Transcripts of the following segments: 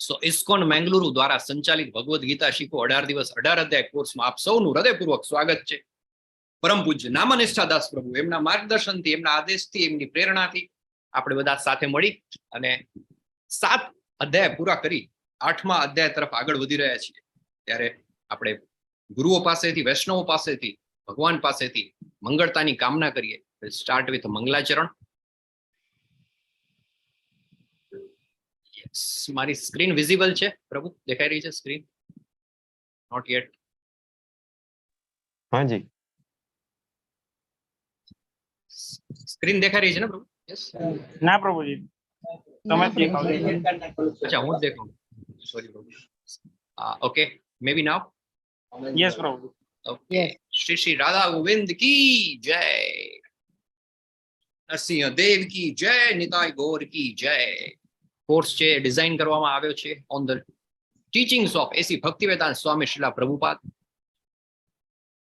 સો ISKCON Mangaluru દ્વારા સંચાલિત ભગવદ્ ગીતા શીખો 18 દિવસ 18 અધ્યાય કોર્સમાં આપ સૌનું હૃદયપૂર્વક સ્વાગત છે. પરમ પૂજ્ય નામનિષ્ઠા દાસ પ્રભુ, એમના માર્ગદર્શનથી, એમના આદેશથી, એમની પ્રેરણાથી આપણે બધા સાથે મળી અને 7 અધ્યાય પૂરા કરી 8મા અધ્યાય તરફ આગળ વધી રહ્યા છીએ. ત્યારે આપણે ગુરુઓ પાસેથી, વૈષ્ણવો પાસેથી, ભગવાન પાસેથી મંગળતાની કામના કરીએ. સ્ટાર્ટ વિથ મંગલાચરણ. Yes, મારી સ્ક્રીન વિઝિબલ છે પ્રભુ? દેખાઈ રહી છે સ્ક્રીન? Not yet. હાજી. સ્ક્રીન દેખાઈ રહી છે ને પ્રભુ? યસ. ના પ્રભુજી, તમે જ દેખાવ. અચ્છા, હું જ દેખાઉં, સોરી પ્રભુ. ઓકે, મે બી નાવ. યસ પ્રભુ. ઓકે. શ્રી શ્રી રાધા ગોવિંદ કી જય, નરસિંહ દેવ કી જય, નિતાય ગૌર કી જય. કોર્સ છે ડિઝાઇન કરવામાં આવ્યો છે on the teachings of A C Bhaktivedanta Swami Srila Prabhupada.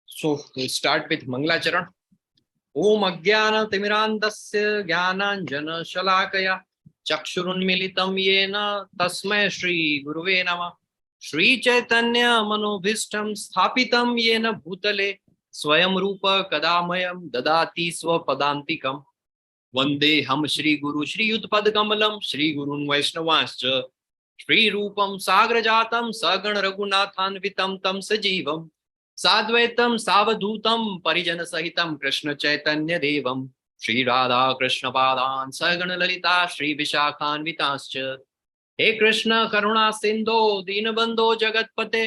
So start with મંગલાચરણ. ઓમ અજ્ઞાન તિમિરાંધસ્ય જ્ઞાનાંજન શલાકયા ચક્ષુરુન્મિલિતમ યેન તસ્મૈ શ્રી ગુરુવે નમઃ. શ્રી ચૈતન્ય મનોભીષ્ટમ સ્થાપિતમ યેન ભૂતલે સ્વયં રૂપ કદામયમ દદાતિ સ્વપદાંતિકમ. વંદેહમ શ્રી ગુરુ શ્રીયુતપદકમલમ શ્રી ગુરુન વૈષ્ણવાંશ્ચ શ્રી રૂપમ સાગરજાતમ સગણ રઘુનાથાન્વિતમ તમ સજીવમ સાદ્વૈતમ સાવધૂતમ પરિજન સહિતમ કૃષ્ણ ચૈતન્ય દેવમ શ્રી રાધા કૃષ્ણ પાદાન સગણ લલિતા શ્રી વિશાખાન્વિતાશ્ચ. હે કૃષ્ણ કરુણા સિંધો દીનબંધો જગતપતે,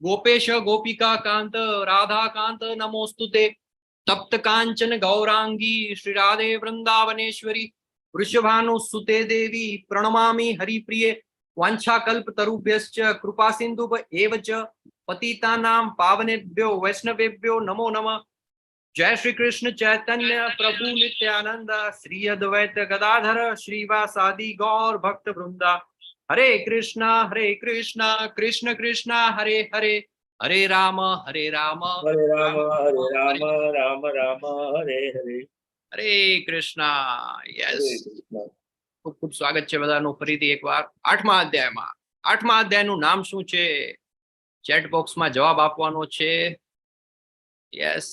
ગોપેશ ગોપિકા કાંત રાધા કાંત નમોસ્તુતે. તપ્ત કાંચન ગૌરાંગી શ્રી રાધે વૃંદાવનેશ્વરી, વૃષભાનુ સુતે દેવી પ્રણમામિ હરિપ્રિયે. વાંછાકલ્પ તરુભ્યશ્ચ કૃપા સિંધુ એવ ચ પતિતાનાં પાવનેભ્યો વૈષ્ણવેભ્યો નમો નમઃ. જય શ્રી કૃષ્ણ ચૈતન્ય પ્રભુ નિત્યાનંદ શ્રી અદ્વૈત ગદાધર શ્રીવાસાદિ ગૌર ભક્ત વૃંદા. હરે કૃષ્ણ હરે કૃષ્ણ કૃષ્ણ કૃષ્ણ હરે હરે, હરે રામ હરે રામ હરે રામ હરે રામ રામ રામ હરે હરે. હરે કૃષ્ણ. યસ. હરે કૃષ્ણ. ખૂબ ખૂબ સ્વાગત છે બધાનું ફરીથી એકવાર આઠમા અધ્યાયમાં. આઠમા અધ્યાયનું નામ શું છે? ચેટ બોક્સમાં જવાબ આપવાનો છે. યસ,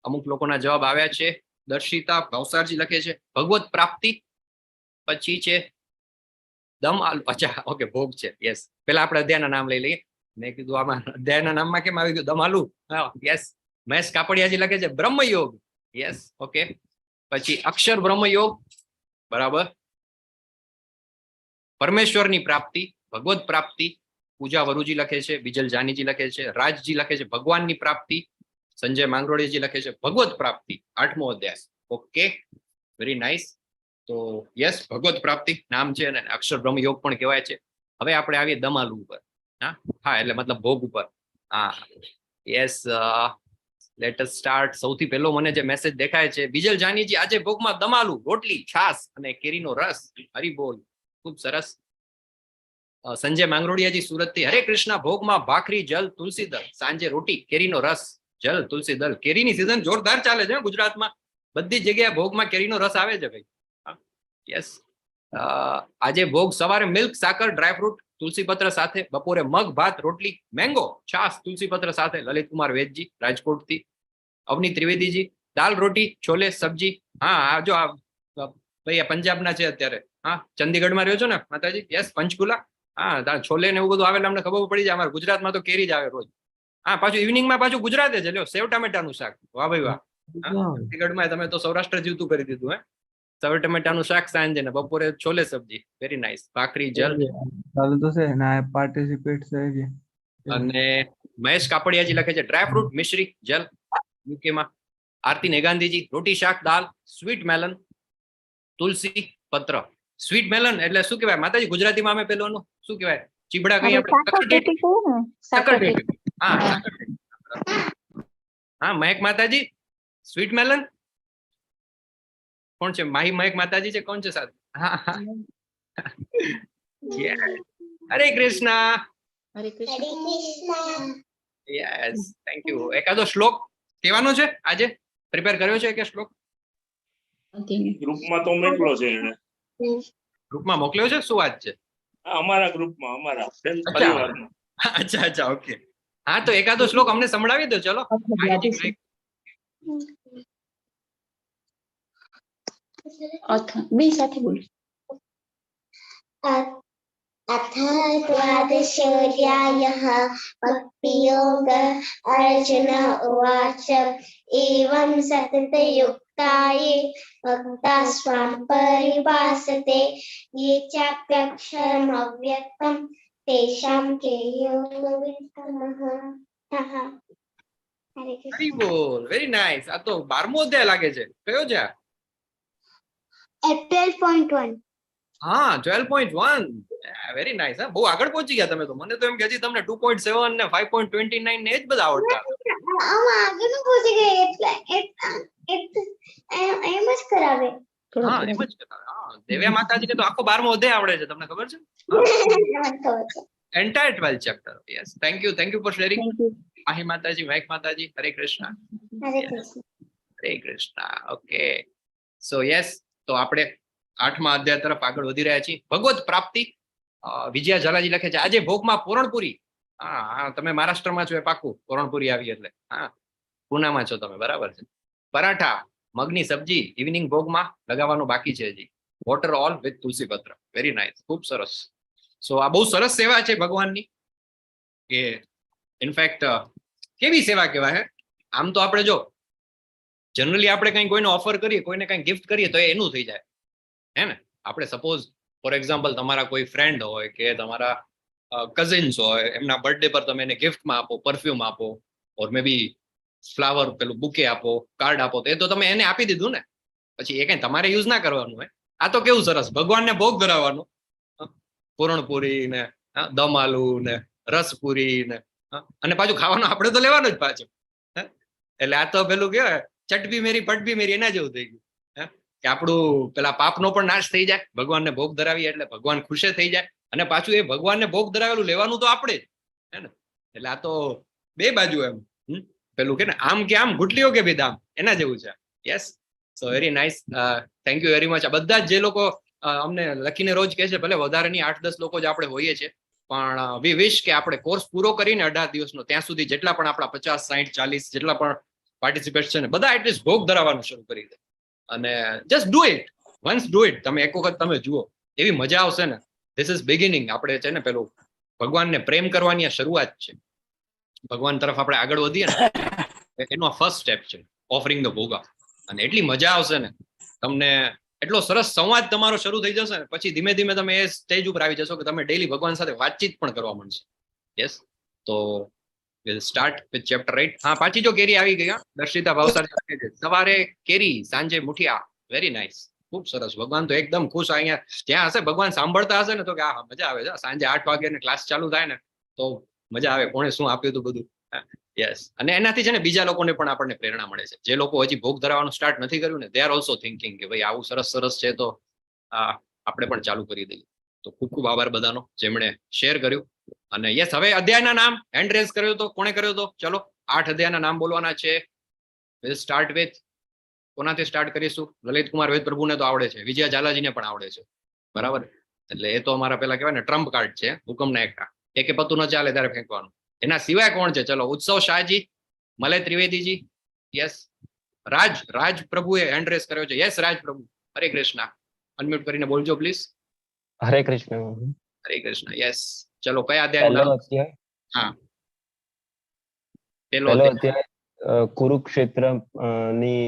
અમુક લોકોના જવાબ આવ્યા છે. દર્શિતા ભવસારજી લખે છે ભગવત પ્રાપ્તિ, પછી છે દમ આલુ. અચ્છા, ઓકે, ભોગ છે. યસ, પેલા આપણે અધ્યાયના નામ લઈ લઈએ. મેં કીધું આમાં અધ્યાયના નામમાં કેમ આવી ગયું દમ આલુ? હા, યસ. મહેશ કાપડિયાજી લખે છે બ્રહ્મયોગ. Yes, okay. પછી અક્ષર બ્રહ્મયોગ, બરાબર. પરમેશ્વરની પ્રાપ્તિ, ભગવત પ્રાપ્તિ. પૂજા વરુજી લખે છે, બિજલ જાનીજી લખે છે, રાજજી લખે છે ભગવાનની પ્રાપ્તિ, સંજય માંગરોળીજી લખે છે ભગવત પ્રાપ્તિ, આઠમો અધ્યાય. Okay, very nice. તો યસ, ભગવત પ્રાપ્તિ નામ છે અને અક્ષર બ્રહ્મ યોગ પણ કહેવાય છે. હવે આપણે આવીએ દમાલુ ઉપર. હા હા, એટલે મતલબ ભોગ ઉપર. હા, યસ, let us start. સૌથી પહેલો મને જે મેસેજ દેખાય છે, બિજલ જાનીજી, આજે ભોગમાં દમાલુ, રોટલી, છાસ અને કેરીનો રસ. હરી બોલ, ખૂબ સરસ. સંજય માંગરોડિયાજી સુરતથી, હરે કૃષ્ણ, ભોગમાં ભાખરી, જલ, તુલસી દળ, સાંજે રોટી, કેરીનો રસ, જલ, તુલસી દળ. કેરીની સિઝન જોરદાર ચાલે છે હો ગુજરાતમાં. બધી જગ્યાએ ભોગમાં કેરીનો રસ આવે છે ભાઈ. યસ. આજે ભોગ સવારે મિલ્ક, સાકર, ડ્રાયફ્રૂટ, તુલસી પત્ર સાથે, બપોરે મગ, ભાત, રોટલી, મેંગો, છાસ, તુલસી પત્ર સાથે. લલિત કુમાર વેદજી રાજકોટથી. અવની ત્રિવેદીજી, દાલ રોટી, છોલે, સબ્જી. હા, આ જો આ ભાઈ આ પંજાબના છે અત્યારે. હા, ચંદીગઢમાં રહ્યો છો ને માતાજી? યસ, પંચકુલા. હા, ત્યાં છોલે ને એવું બધું આવે એટલે અમને ખબર પડી જાય. અમારે ગુજરાતમાં તો કેરી જ આવે રોજ. હા, પાછું ઇવનિંગમાં પાછું ગુજરાતે છે. લ્યો, સેવ ટામેટાનું શાક. વાહ ભાઈ વાહ. હા, ચંદીગઢમાં તમે તો સૌરાષ્ટ્ર જીવતું કરી દીધું. હે, સેવ ટમેટાનું શાક સાંજે ને બપોરે છોલે સબ્જી. Very nice. ભાખરી, જલ. ચાલુ તો છે ના પાર્ટિસિપેટ છે. અને મહેશ કાપડિયાજી લખે છે ડ્રાયફ્રૂટ, મિશ્રી, જલ, યુકેમાં. આરતી નેગાંધીજી, રોટી, શાક, દાલ, સ્વીટ મેલન, તુલસી પત્ર. સ્વીટ મેલન એટલે શું કહેવાય માતાજી ગુજરાતીમાં? અમે પેલું શું કહેવાય, ચીબડા કહીએ આપણે? સાકરટેટી કહીએ ને, સાકરટેટી. સક્કરટેટી. હા, સક્કરટેટી. હા, મહેક માતાજી, સ્વીટ મેલન કોણ છે? માહી મહેક માતાજી છે? કોણ છે સાથે? હા હા. Yes. Hare Krishna. Hare Krishna. Yes, thank you. એકાદો શ્લોક કહેવાનો છે આજે? પ્રિપેર કર્યો છે કે શ્લોક? ગ્રુપમાં તો મોકલો છે એને. ગ્રુપમાં મોકલ્યો છે? શું વાત છે? અમારા ગ્રુપમાં, અમારા ફ્રેન્ડ અચ્છા. પરિવારમાં. અચ્છા અચ્છા ઓકે. હા, તો એકાદો શ્લોક અમને સંભળાવી દો, ચલો. અથ બે સાથે બોલો. अथ द्वादशोऽध्यायः, भक्तियोग। अर्जुन उवाच, एवं सततयुक्ता ये भक्ताः स्वां पर्युपासते, ये चाप्यक्षरमव्यक्तं तेषां के योगवित्तमः। હરે કૃષ્ણ. હરી બોલ, વેરી નાઇસ. આ તો 12મો અધ્યાય લાગે છે, કયો છે આ? 12.1. હા, 12.1, વેરી નાઇસ. હા, બહુ આગળ પહોંચી ગયા તમે તો. મને તો એમ કે હજી તમને 2.7 ને 5.29 ને એ જ બધા આવડતા. આમાં આગળનું પહોંચી ગઈ એટલે એટલે એમ જ કરાવે. થોડો હા, એમ જ કહેતા. હા, દેવ્યા માતાજીને તો આખો 12મો અધ્યાય આવડે છે, તમને ખબર છે? મને ખબર છે. Entire 12 chapter, yes. Thank you, thank you for sharing. Thank you. Mahi માતાજી, મહેક માતાજી, હરે કૃષ્ણ. હરે કૃષ્ણ. હરે કૃષ્ણ. ઓકે, સો યસ, તો આપણે આઠમા અધ્યાય તરફ આગળ વધી રહ્યા છીએ, ભગવત પ્રાપ્તિ. વિજયા ઝાલાજી લખે છે, આજે ભોગમાં પૂરણપુરી. હા હા તમે મહારાષ્ટ્રમાં છો એ પાકું, પૂરણપુરી આવી એટલે. હા, પૂનામાં છો તમે, બરાબર છે. પરાઠા, મગની સબ્જી ઇવનિંગ ભોગમાં લગાવવાનું બાકી છે હજી. વોટર ઓલ વિથ તુલસી પત્ર, વેરી નાઇસ, ખૂબ સરસ. સો આ બહુ સરસ સેવા છે ભગવાનની, કે ઇનફેક્ટ કેવી સેવા કહેવાય હે? આમ તો આપણે જો જનરલી આપણે કંઈ કોઈને ઓફર કરીએ, કોઈને કંઈ ગિફ્ટ કરીએ, તો એ એનું થઈ જાય, હે ને? આપણે સપોઝ, ફોર એક્ઝામ્પલ, તમારા કોઈ ફ્રેન્ડ હોય કે તમારા કઝિન્સ હોય, એમના બર્થડે પર તમે એને ગિફ્ટમાં આપો, પરફ્યુમ આપો, ઓર મે બી ફ્લાવર, પેલું બુકે આપો, કાર્ડ આપો, તો એ તો તમે એને આપી દીધું ને, પછી એ કંઈ તમારે યુઝ ના કરવાનું હોય. આ તો કેવું સરસ, ભગવાનને ભોગ ધરાવવાનો, પૂરણપુરી ને, હા, દમ આલુ ને રસપુરી ને, હા, અને પાછું ખાવાનું આપણે તો લેવાનું જ પાછું, હે? એટલે આ તો પેલું કહેવાય, ચટ ભી મેરી પટ ભી મેરી, એના જેવું થઈ ગયું, હે? કે આપણું પેલા પાપનો પણ નાશ થઈ જાય, ભગવાનને ભોગ ધરાવીએ એટલે ભગવાન ખુશે થઈ જાય, અને પાછું એ ભગવાનને ભોગ ધરાવેલું લેવાનું તો આપણે જ, હે ને? એટલે આ તો બે બાજુ એમ, હમ? પેલું કે ને, આમ કે આમ ગુટલીઓ કે ભી દામ, એના જેવું છે. Yes, so very nice, thank you very much. આ બધા જ જે લોકો અમને લખીને રોજ કહે છે, ભલે વધારે નહીં, 8-10 લોકો જ આપણે હોઈએ છીએ, પણ વી વિશ કે આપણે કોર્સ પૂરો કરીને 18 દિવસનો, ત્યાં સુધી જેટલા પણ આપણા 50, 60, 40 જેટલા પણ પાર્ટિસિપેટ છે ને, બધા એટલીસ્ટ ભોગ ધરાવવાનું શરૂ કરી દે. અને just do it once, do it. તમે એક વખત તમે જુઓ, એવી મજા આવશે ને. This is beginning. આપણે છે ને પેલું ભગવાનને પ્રેમ કરવાની આ શરૂઆત છે. ભગવાન તરફ આપણે આગળ વધીએ ને, એનો ફર્સ્ટ સ્ટેપ છે ઓફરિંગ the ભોગા. અને એટલી મજા આવશે ને તમને, એટલો સરસ સંવાદ તમારો શરૂ થઈ જશે ને, પછી ધીમે ધીમે તમે એ સ્ટેજ ઉપર આવી જશો કે તમે ડેલી ભગવાન સાથે વાતચીત પણ કરવા માંડશો. યસ, તો we'll start with chapter 8. હા, પાછી જો કેરી આવી ગઈ. હા, દર્શિતા ભાવસાર લખે છે, સવારે કેરી, સાંજે મુઠિયા, વેરી નાઇસ, ખૂબ સરસ. ભગવાન તો એકદમ ખુશ અહીંયા જ્યાં હશે, ભગવાન સાંભળતા હશે ને, તો કે આ મજા આવે છે, સાંજે 8 વાગે ને ક્લાસ ચાલુ થાય ને તો મજા આવે, કોણે શું આપ્યું હતું બધું. યસ, અને એનાથી છે ને બીજા લોકોને પણ આપણને પ્રેરણા મળે છે. જે લોકો હજી ભોગ ધરાવવાનું સ્ટાર્ટ નથી કર્યું ને, they are also thinking કે ભાઈ, આવું સરસ સરસ છે તો આ આપણે પણ ચાલુ કરી દઈએ. તો ખૂબ ખૂબ આભાર બધાનો જેમણે શેર કર્યું. અને યસ, હવે અધ્યાયના નામ, હેન્ડ રેઝ કર્યો તો કોણે કર્યો તો? ચલો, આઠ અધ્યાયના નામ બોલવાના છે. Will start with, કોનાથી સ્ટાર્ટ કરીશું? લલિત કુમાર વેદ પ્રભુને તો આવડે છે, વિજયા ઝાલાજીને પણ આવડે છે, બરાબર? એટલે એ તો અમારા પેલા કહેવાય ને ટ્રમ્પ કાર્ડ છે, હુકમના એકટા, એકે પત્તું ન ચાલે ત્યારે ફેંકવાનું. એના સિવાય કોણ છે? ચલો, ઉત્સવ શાહજી, મલય ત્રિવેદીજી, યસ, રાજ રાજ પ્રભુએ હેન્ડ રેઝ કર્યો છે. યસ, રાજ પ્રભુ, હરે કૃષ્ણ, અનમ્યુટ કરીને બોલજો please. Hare Krishna. Hare Krishna. Yes, ચલો, કયા અધ્યાયનું પહેલો નામ? અધ્યાય. પેલો પહેલો અધ્યાય. અધ્યાય, કુરુક્ષેત્ર ની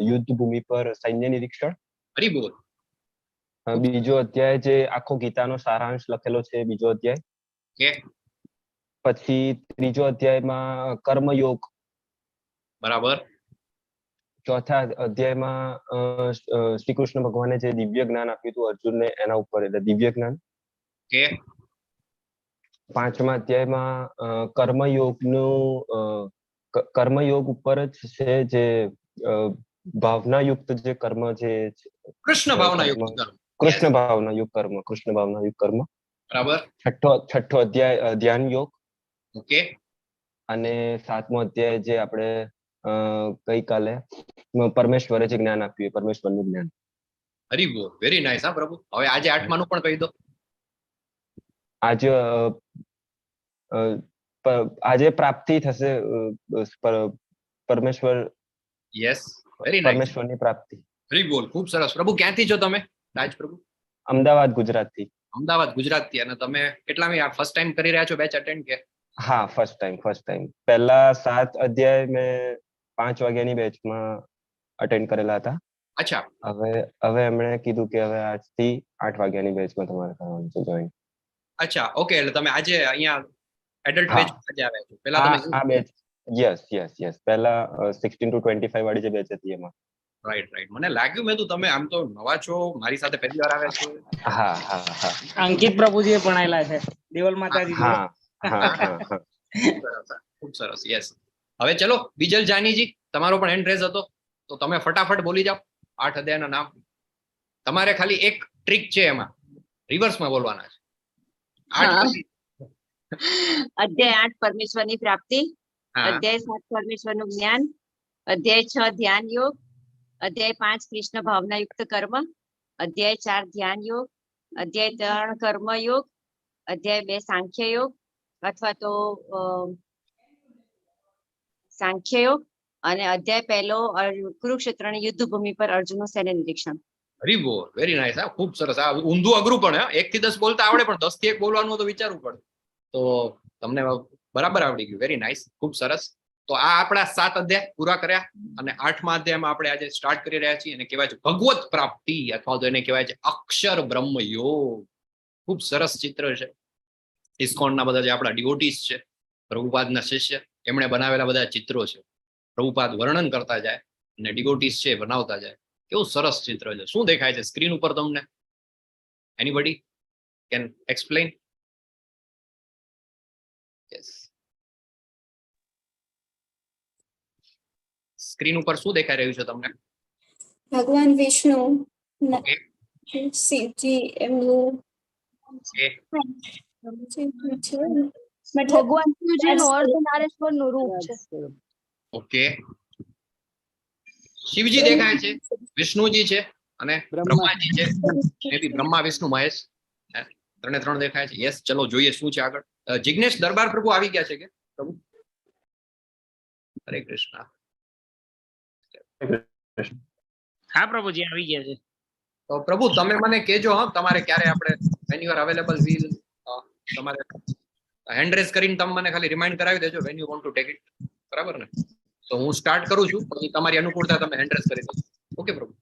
યુદ્ધ ભૂમિ પર સૈન્ય નિરીક્ષણ. હરી બોલ. બીજો અધ્યાય, જે આખો ગીતાનો સારાંશ લખેલો છે, બીજો અધ્યાય. પછી ત્રીજો અધ્યાયમાં કર્મયોગ. ચોથા અધ્યાયમાં શ્રી કૃષ્ણ ભગવાને જે દિવ્ય જ્ઞાન આપ્યું હતું અર્જુનને એના ઉપર, એટલે દિવ્ય જ્ઞાન. પાંચમા અધ્યાયમાં કર્મયોગનું કર્મયોગ ઉપર જ છે, જે ભાવનાયુક્ત જે કર્મ જે છે, કૃષ્ણ ભાવના યુક્ત કર્મ. કર્મ. કૃષ્ણ ભાવનાયુક્ત કર્મ, કૃષ્ણ ભાવનાયુક્ત કર્મ. છઠ્ઠો છઠ્ઠો અધ્યાય ધ્યાન યોગ. અને સાતમો અધ્યાય, જે આપણે ગઈકાલે પરમેશ્વરે જે જ્ઞાન આપ્યું એ પરમેશ્વરનું જ્ઞાન. હરી બોલ, વેરી નાઇસ. હા પ્રભુ, હવે આજે આઠમાનું પણ કહી દો. આજે આજે પ્રાપ્તિ થશે પરમેશ્વર. Yes, very nice. પરમેશ્વરની પ્રાપ્તિ. હરી બોલ, ખૂબ સરસ. પ્રભુ, ક્યાંથી છો તમે, રાજ પ્રભુ? અમદાવાદ, ગુજરાતથી. અમદાવાદ, ગુજરાતથી. અને તમે કેટલામી આ ફર્સ્ટ ટાઈમ કરી રહ્યા છો બેચ અટેન્ડ કે? હા, ફર્સ્ટ ટાઈમ, ફર્સ્ટ ટાઈમ. પહેલા સાત અધ્યાય મેં 5 વાગ્યાની બેચમાં અટેન્ડ કરેલા હતા. હવે હવે એમણે કીધું કે હવે આજથી 8 વાગ્યાની બેચમાં તમારે કરવાનું છે જોઈન. અચ્છા, ઓકે. એટલે તમે આજે અહીંયા એડલ્ટ હા. બેચ આજે આવ્યા છો? પહેલા હા. તમે આ બેચ, યસ યસ યસ, પહેલા 16 ટુ 25 વાળી જે બેચ હતી એમાં. રાઈટ રાઈટ મને લાગ્યું, મેં તો તમે આમ તો નવા છો, મારી સાથે પહેલી વાર આવ્યા છો. હા હા હા અંકિત પ્રભુજી એ ભણાયેલા છે દેવલ માતાજી જોડે. હા હા હા હા ખૂબ સરસ, હા. ખૂબ સરસ, યસ. હવે ચલો, બીજલ જાનીજી, તમારો પણ હેન્ડ રેઝ હતો, તો તમે ફટાફટ બોલી જાઓ આઠ અધ્યાયના નામ. તમારે ખાલી એક ટ્રીક છે, એમાં રિવર્સમાં બોલવાના છે આઠ. હા. પછી અધ્યાય 8, પરમેશ્વરની પ્રાપ્તિ. અધ્યાય 7, પરમેશ્વરનું જ્ઞાન. અધ્યાય 6, ધ્યાન યોગ. અધ્યાય 5, કૃષ્ણ ભાવનાયુક્ત કર્મ. અધ્યાય 4, ધ્યાન યોગ. અધ્યાય 3, કર્મ યોગ. અધ્યાય 2, સાંખ્ય યોગ અથવા તો સાંખ્ય યોગ અને અધ્યાય પહેલો, કુરુક્ષેત્રની યુદ્ધ ભૂમિ પર અર્જુનનું સૈન્ય નિરીક્ષણ. હરી બોલ, વેરી નાઇસ. હા, ખૂબ સરસ. આ ઊંધું અઘરું પણ, હા. 1 થી 10 બોલતા આવડે, પણ 10 થી 1 બોલવાનું હોય તો વિચારવું પડે. તો તમને બરાબર આવડી ગયું. વેરી નાઇસ, ખૂબ સરસ. તો આ આપણા સાત અધ્યાય પૂરા કર્યા અને આઠમા અધ્યાયમાં આપણે આજે સ્ટાર્ટ કરી રહ્યા છીએ અને કહેવાય છે ભગવત પ્રાપ્તિ અથવા તો એને કહેવાય છે અક્ષર બ્રહ્મ યોગ. ખૂબ સરસ ચિત્ર છે. ઇસ્કોનના બધા જે આપણા ડિવોટીસ છે, પ્રભુપાદના શિષ્ય, એમણે બનાવેલા બધા ચિત્રો છે. પ્રભુપાદ વર્ણન કરતા જાય અને ડિવોટીસ છે એ બનાવતા જાય. કેવું સરસ ચિત્ર છે! શું દેખાય છે સ્ક્રીન ઉપર તમને? Anybody can explain? Yes, screen ઉપર શું દેખાઈ રહ્યું છે તમને? ભગવાન વિષ્ણુ, શિવજી એમનું છે, મતલબ ભગવાન શિવજીનું અર્ધનારેશ્વર નું રૂપ છે. ઓકે, શિવજી દેખાય છે, વિષ્ણુજી છે અને બ્રહ્માજી છે. મે બી બ્રહ્મા, વિષ્ણુ, મહેશ, હે? ત્રણે ત્રણ દેખાય છે. યસ, ચલો જોઈએ શું છે આગળ. જિગ્નેશ દરબાર પ્રભુ આવી ગયા છે કે? પ્રભુ, હરે કૃષ્ણ. હા પ્રભુજી, આવી ગયા છે. તો પ્રભુ, તમે મને કહેજો, હા, તમારે ક્યારે આપણે, when you are available, will તમારે હેન્ડ રેઝ કરીને તમે મને ખાલી રિમાઇન્ડ કરાવી દેજો when you want to take it, બરાબર ને? તો હું સ્ટાર્ટ કરું છું, પછી તમારી અનુકૂળતા તમે હેન્ડ રેઝ કરી દેજો. ઓકે પ્રભુ?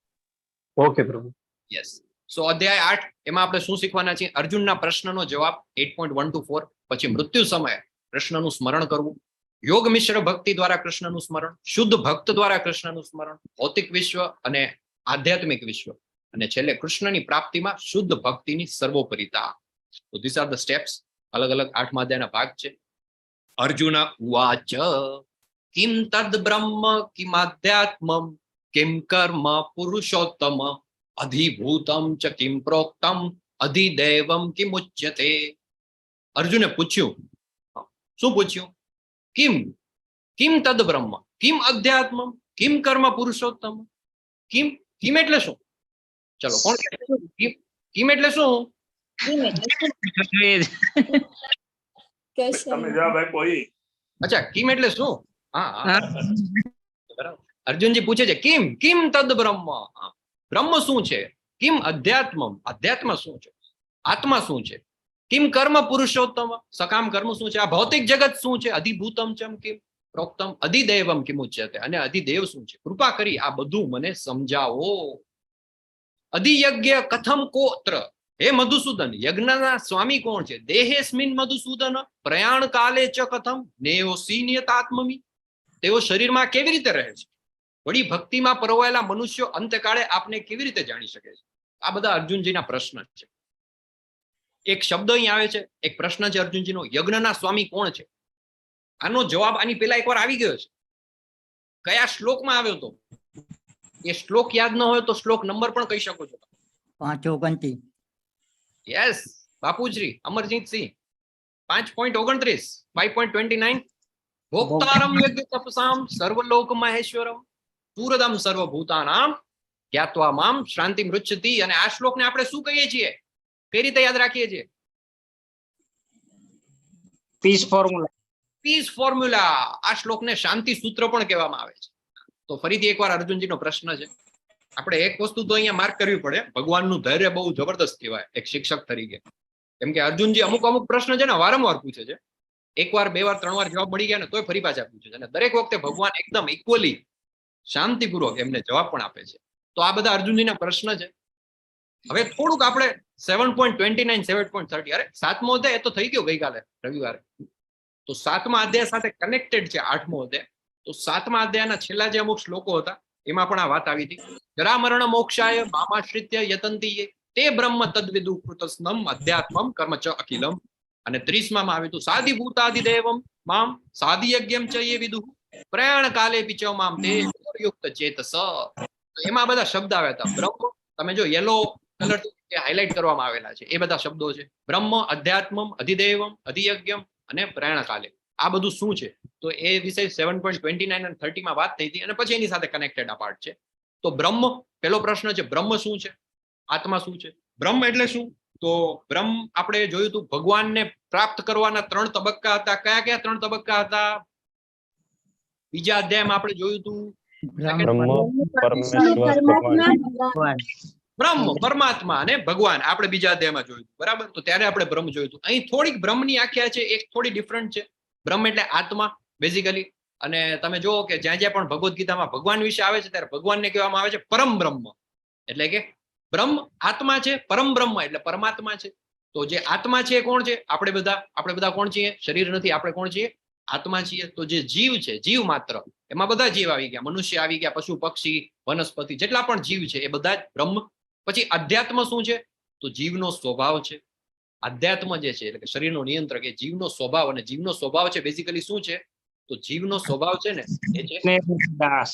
ઓકે પ્રભુ. યસ. સો અધ્યાય 8, એમાં આપણે શું શીખવાના છીએ? અર્જુનના પ્રશ્નનો જવાબ, 8.1 ટુ 4. પછી મૃત્યુ સમયે કૃષ્ણનું સ્મરણ કરવું, યોગ મિશ્ર ભક્તિ દ્વારા કૃષ્ણનું સ્મરણ, શુદ્ધ ભક્ત દ્વારા કૃષ્ણનું સ્મરણ, ભૌતિક વિશ્વ અને આધ્યાત્મિક વિશ્વ અને છેલ્લે કૃષ્ણની પ્રાપ્તિમાં શુદ્ધ ભક્તિની સર્વોપરિતા. તો this are the steps. અલગ અલગ આઠમા અધ્યાયના ભાગ છે. અર્જુન ઉવાચ, કિમ તદ બ્રહ્મ કિમાધ્યાત્મમ કિમ કર્મ પુરુષોત્તમ અધિભૂતમ ચ કિમ પ્રોક્તમ અધિદૈવમ કિમુચ્યતે. અર્જુને પૂછ્યું. શું પૂછ્યું? કિમ કિમ તદ બ્રહ્મ કિમ અધ્યાત્મમ કિમ કર્મ પુરુષોત્તમ. કિમ, કિમ એટલે શું? ચલો, કોણ કહે? કિમ, કિમ એટલે શું? કિમ એટલે શું? જોઈએ જ. કશે તમે જવાબ આપ્યો ઈ. અચ્છા, કિમ એટલે શું? હા હા બરાબર. અર્જુનજી પૂછે છે, કિમ કિમ તદ બ્રહ્મ, હા, બ્રહ્મ શું છે? કિમ અધ્યાત્મમ, અધ્યાત્મ શું છે? આત્મા શું છે? કિમ કર્મ પુરુષોત્તમ, સકામ કર્મ શું છે? આ ભૌતિક જગત શું છે? અધિભૂતમ ચમ કિમ પ્રોક્તમ અધિદૈવમ કિમ ઉચ્યતે, અને અધિદેવ શું છે? કૃપા કરી આ બધું મને સમજાવો. અધિયજ્ઞ કથમ કોત્ર, હે મધુસૂદન, યજ્ઞના સ્વામી કોણ છે? દેહેસ્મિન મધુસૂદન પ્રયાણ કાલે ચ કથમ નેયોસી નિયતાત્મમી, તેઓ શરીરમાં કેવી રીતે રહે છે? વળી ભક્તિમાં પરોવાયેલા મનુષ્યો અંતકાળે આપને કેવી રીતે જાણી શકે છે? આ બધા અર્જુનજીના પ્રશ્ન છે. એક શબ્દ અહીં આવે છે, એક પ્રશ્ન છે અર્જુનજીનો, યજ્ઞના સ્વામી કોણ છે? આનો જવાબ આની પહેલા એકવાર આવી ગયો છે. કયા શ્લોકમાં આવ્યો તો? એ શ્લોક યાદ ન હોય તો શ્લોક નંબર પણ કહી શકો છો. 5.29. યસ, બાપુશ્રી અમરજીત સિંહ, 5.29, 5.29. ભોક્તારમ યજ્ઞ તપસામ સર્વલોક મહેશ્વરમ સુહૃદમ સર્વભૂતાનામ જ્ઞાત્વા મામ શાંતિ મૃચ્છતિ. અને આ શ્લોકને આપણે શું કહીએ છીએ? કઈ રીતે યાદ રાખીએ છીએ? Peace formula. Peace formula. આ શ્લોકને શાંતિ સૂત્ર પણ કહેવામાં આવે છે. તો ફરીથી એકવાર અર્જુનજીનો પ્રશ્ન છે. આપણે એક વસ્તુ તો અહીંયા માર્ક કરવી પડે, ભગવાનનું ધૈર્ય બહુ જબરદસ્ત કહેવાય એક શિક્ષક તરીકે. કેમ કે અર્જુનજી અમુક અમુક પ્રશ્ન છે ને વારંવાર પૂછે છે. એક વાર, બે વાર, ત્રણ વાર જવાબ મળી ગયા ને તોય ફરી પાછા પૂછે છે, અને દરેક વખતે ભગવાન એકદમ ઇક્વલી શાંતિપૂર્વક એમને જવાબ પણ આપે છે. તો આ બધા અર્જુનજીના પ્રશ્ન છે. હવે થોડુંક આપણે 7.29, 7.30, અરે સાતમો અધ્યાય એ તો થઈ ગયો ગઈકાલે રવિવારે. તો સાતમા અધ્યાય સાથે કનેક્ટેડ છે આઠમો અધ્યાય. તો સાતમા અધ્યાયના છેલ્લા જે અમુક શ્લોકો હતા એમાં પણ આ વાત આવી હતી. જરા મરણ મોક્ષાય મામાશ્રિત્ય યતંતિ યે તે બ્રહ્મ તદ્વિદુ કૃતસ્નમ અધ્યાત્મમ કર્મ ચ અખિલમ. અને 30માં આવ્યું હતું સાધિભૂતાધિદેવમ મામ સાધિયજ્ઞમ ચ યે વિદુઃ પ્રયાણ કાલે પિ ચ મામ તે યુક્ત ચેતસ. તો એમાં બધા શબ્દ આવ્યા હતા. બ્રહ્મ, તમે જો યલો કલર જે હાઇલાઇટ કરવામાં આવેલા છે એ બધા શબ્દો છે. બ્રહ્મ, અધ્યાત્મમ, અધિદેવમ, અધિયજ્ઞમ અને પ્રયાણ કાલે, આ બધું શું છે? તો એ વિશે 7.29 અને 30 માં વાત થઈ હતી અને પછી એની સાથે કનેક્ટેડ આ પાર્ટ છે. તો બ્રહ્મ, પેલો પ્રશ્ન છે બ્રહ્મ શું છે, આત્મા શું છે? બ્રહ્મ એટલે શું? તો બ્રહ્મ આપણે જોયું હતું ભગવાનને પ્રાપ્ત કરવાના ત્રણ તબક્કા હતા. કયા કયા ત્રણ તબક્કા હતા? બીજા અધ્યાયમાં આપણે જોયું હતું બ્રહ્મ, પરમેશ્વર, ભગવાન. બ્રહ્મ, પરમાત્મા અને ભગવાન આપણે બીજા અધ્યાયમાં જોયું હતું, બરાબર? તો ત્યારે આપણે બ્રહ્મ જોયું હતું. અહીં થોડીક બ્રહ્મની આખ્યા છે એક થોડી ડિફરન્ટ છે. બ્રહ્મ એટલે આત્મા બેઝિકલી. અને તમે જુઓ કે જ્યાં જ્યાં પણ ભગવદ્ ગીતામાં ભગવાન વિશે આવે છે ત્યારે ભગવાનને કહેવામાં આવે છે પરમ બ્રહ્મ. એટલે કે બ્રહ્મ આત્મા છે, પરમ બ્રહ્મ એટલે પરમાત્મા છે. તો જે આત્મા છે એ કોણ છે? આપણે બધા. આપણે બધા કોણ છીએ? શરીર નથી, આપણે કોણ છીએ? આત્મા છીએ. તો જે જીવ છે, જીવ માત્ર, એમાં બધા જીવ આવી ગયા, મનુષ્ય આવી ગયા, પશુ પક્ષી વનસ્પતિ, જેટલા પણ જીવ છે એ બધા જ બ્રહ્મ. પછી અધ્યાત્મ શું છે? તો જીવનો સ્વભાવ છે. અધ્યાત્મ જે છે એટલે કે શરીરનો નિયંત્રક, એ જીવનો સ્વભાવ. અને જીવનો સ્વભાવ છે બેઝિકલી શું છે? તો જીવનો સ્વભાવ છે ને એ છે દાસ.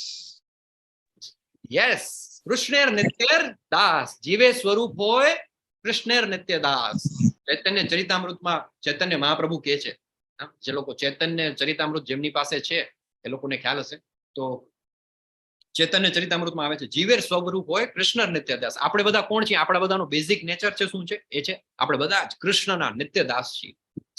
યસ, કૃષ્ણેર નિત્યેર દાસ. જીવે સ્વરૂપ હોય કૃષ્ણેર નિત્ય દાસ. ચૈતન્ય ચરિતામૃતમાં ચૈતન્ય મહાપ્રભુ કહે છે, જે લોકો ચૈતન્ય ચરિતામૃત જેમની પાસે છે એ લોકોને ખ્યાલ હશે. તો ચૈતન્ય ચરિતામૃતમાં આવે છે જીવેર સ્વરૂપ હોય કૃષ્ણ નિત્ય દાસ. આપણે બધા કોણ છીએ? આપણા બધાનો બેઝિક નેચર છે શું છે? એ છે આપણે બધા જ કૃષ્ણના નિત્ય દાસ છીએ.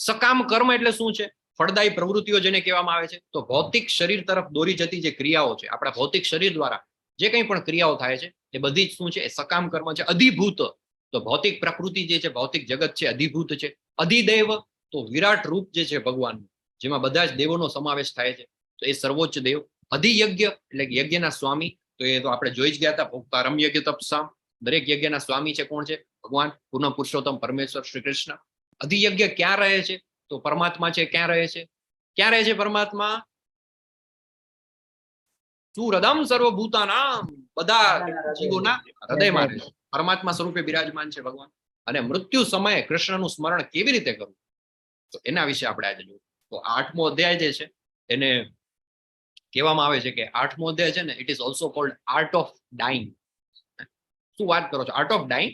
સકામ કર્મ એટલે શું છે? ફળદાયી પ્રવૃત્તિઓ જેને કહેવામાં આવે છે. તો ભૌતિક શરીર તરફ દોરી જતી જે ક્રિયાઓ છે, આપણા ભૌતિક શરીર દ્વારા જે કંઈ પણ ક્રિયાઓ થાય છે એ બધી જ શું છે? એ સકામ કર્મ છે. અધિભૂત, તો ભૌતિક પ્રકૃતિ જે છે, ભૌતિક જગત છે, અધિભૂત છે. અધિદૈવ, તો વિરાટ રૂપ જે છે ભગવાનનું, જેમાં બધા જ દેવોનો સમાવેશ થાય છે, તો એ સર્વોચ્ચ દેવ. અધિયજ્ઞ એટલે કે યજ્ઞના સ્વામી, તો એ તો આપણે જોઈ જ ગયા હતા, ભોક્તારમ યજ્ઞ તપસામ. દરેક યજ્ઞના સ્વામી છે કોણ છે? ભગવાન પૂર્ણ પુરુષોત્તમ પરમેશ્વર શ્રી કૃષ્ણ. અધિયજ્ઞ ક્યાં રહે છે? તો પરમાત્મા છે ક્યાં રહે છે? ક્યાં રહે છે પરમાત્મા? સુહૃદમ સર્વભૂતાનામ, બધા જીવોના હૃદયમાં રહે છે. પરમાત્મા સ્વરૂપે બિરાજમાન છે ભગવાન. અને મૃત્યુ સમયે કૃષ્ણનું સ્મરણ કેવી રીતે કરવું, તો એના વિશે આપણે આજે જોયું. તો આઠમો અધ્યાય જે છે એને કહેવામાં આવે છે કે આઠમો અધ્યાય છે ને, it is also called art of dying. શું વાત કરો છો? Art of dying?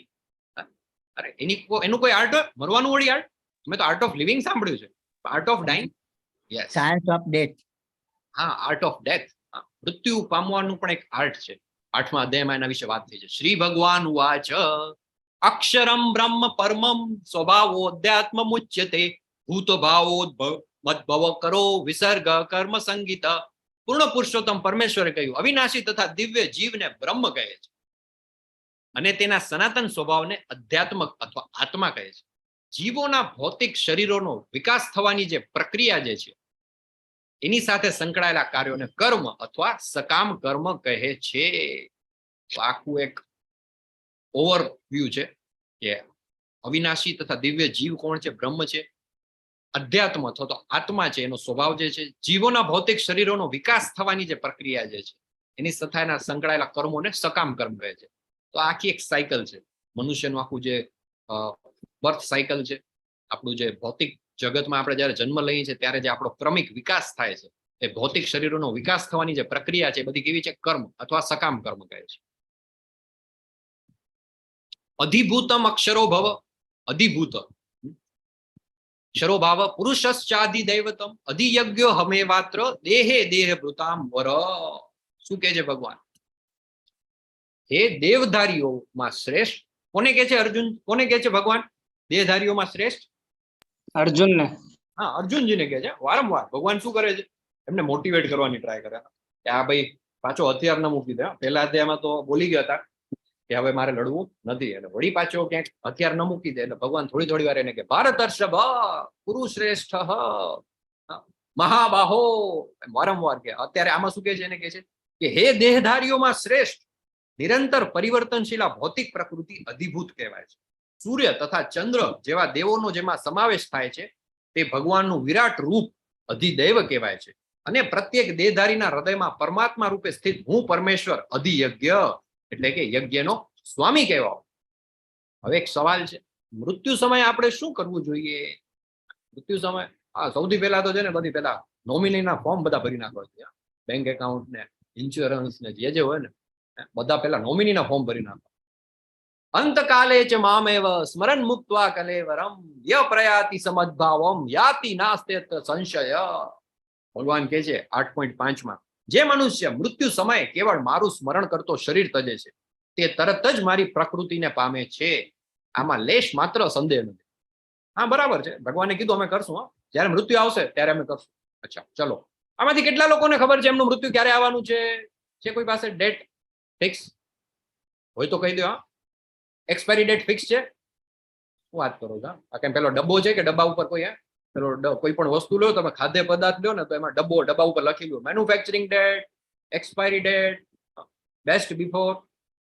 અરે એનું કોઈ આર્ટ હોય? મરવાનું વળી આર્ટ? મેં તો આર્ટ ઓફ લિવિંગ સાંભળ્યું છે, art of dying? Yes, science of death. હા, આર્ટ ઓફ ડેથ, મૃત્યુ પામવાનું પણ એક આર્ટ છે. આઠમા અધ્યાયમાં એના વિશે વાત થઈ છે. શ્રી ભગવાન ઉવાચ અક્ષરમ બ્રહ્મ પરમમ સ્વભાવોધ્યાત્મ મુચ્યતે ભૂત ભાવોદ્ભવ મદ્ભવ કરો વિસર્ગ કર્મ સંગીત. પૂર્ણ પુરુષોત્તમ પરમેશ્વરે કહ્યું, અવિનાશી તથા દિવ્ય જીવને બ્રહ્મ કહે છે અને તેના સનાતન સ્વભાવને અધ્યાત્મક અથવા આત્મા કહે છે. જીવોના ભૌતિક શરીરોનો વિકાસ થવાની જે પ્રક્રિયા જે છે એની સાથે સંકળાયેલા કાર્યોને કર્મ અથવા સકામ કર્મ કહે છે. તો આખું એક ઓવરવ્યુ છે કે અવિનાશી તથા દિવ્ય જીવ કોણ છે? બ્રહ્મ છે. અધ્યાત્મ અથવા તો આત્મા છે એનો સ્વભાવ જે છે, જીવોના ભૌતિક શરીરોનો વિકાસ થવાની જે પ્રક્રિયા જે છે એની સાથેના સંકળાયેલા કર્મોને સકામ કર્મ કહે છે. તો આખી એક સાયકલ છે મનુષ્યનું, આખું જે બર્થ સાયકલ છે, આપણું જે ભૌતિક જગતમાં આપણે જ્યારે જન્મ લઈએ છીએ ત્યારે જે આપણો ક્રમિક વિકાસ થાય છે, એ ભૌતિક શરીરોનો વિકાસ થવાની જે પ્રક્રિયા છે એ બધી કેવી છે? કર્મ અથવા સકામ કર્મ કહે છે. અધિભૂતમ અક્ષરો ભવ, અધિભૂત અક્ષરો ભાવ પુરુષશ્ચાધિદૈવતમ અધિયજ્ઞો હમેવાત્ર દેહે દેહ ભૃતામ વર. શું કહે છે ભગવાન? હે દેવધારીઓમાં શ્રેષ્ઠ. કોને કહે છે અર્જુન? કોને કહે છે ભગવાન દેહધારીઓમાં શ્રેષ્ઠ? અર્જુન ને. હા, અર્જુનજીને કહે છે વારંવાર. ભગવાન શું કરે છે? એમને મોટિવેટ કરવાની ટ્રાય કરે કે આ ભાઈ પાછો હથિયાર ન મૂકી દે. પહેલા અધ્યાયમાં તો બોલી ગયા હતા કે હવે મારે લડવું નથી, અને વળી પાછો ક્યાંક હથિયાર ન મૂકી દે એટલે ભગવાન થોડી થોડી વાર એને કે ભારતર્ષભ, કુરુશ્રેષ્ઠ, મહાબાહો, એમ વારંવાર કે. અત્યારે આમાં શું કહે છે? એને કહે છે કે હે દેહધારીઓમાં શ્રેષ્ઠ, નિરંતર પરિવર્તનશીલ આ ભૌતિક પ્રકૃતિ અધિભૂત કહેવાય છે. સૂર્ય તથા ચંદ્ર જેવા દેવોનો જેમાં સમાવેશ થાય છે તે ભગવાનનું વિરાટ રૂપ અધિદૈવ કહેવાય છે, અને પ્રત્યેક દેહધારીના હૃદયમાં પરમાત્મા રૂપે સ્થિત હું પરમેશ્વર અધિયજ્ઞ એટલે કે યજ્ઞનો સ્વામી કહેવાય. હવે એક સવાલ છે, મૃત્યુ સમયે આપણે શું કરવું જોઈએ? મૃત્યુ સમય, હા, સૌથી પહેલા તો છે ને બધી પેલા નોમિનીના ફોર્મ બધા ભરી નાખવા જોઈએ. બેંક એકાઉન્ટ ને ઇન્સ્યોરન્સ ને જે જે હોય ને બધા પેલા નોમિનીના ફોર્મ ભરી નાખો. અંતકાલે ચ મામેવ સ્મરન મુક્ત્વા કલેવરમ ય પ્રયાતિ સમદ્ભાવમ યાતિ નાસ્ત્યત્ર સંશય. ભગવાન કહે છે 8.5માં, જે મનુષ્ય મૃત્યુ સમયે કેવળ મારું સ્મરણ કરતો શરીર તજે છે તે તરત જ મારી પ્રકૃતિને પામે છે, આમાં લેશ માત્ર સંદેહ નથી. હા, બરાબર છે. ભગવાને કીધું અમે કરશું, હા, જ્યારે મૃત્યુ આવશે ત્યારે અમે કરશું. અચ્છા, ચલો, આમાંથી કેટલા લોકોને ખબર છે એમનું મૃત્યુ ક્યારે આવવાનું છે? છે કોઈ પાસે ડેટ ફિક્સ હોય તો કહી દો. હા, એક્સપાયરી ડેટ ફિક્સ છે? શું વાત કરો છો? આ કેમ પેલો ડબ્બો છે કે ડબ્બા ઉપર કોઈ, હે પેલો કોઈ પણ વસ્તુ લો તમે, ખાદ્ય પદાર્થ લો ને, તો એમાં ડબ્બા ઉપર લખી લો manufacturing date, expiry date, best before.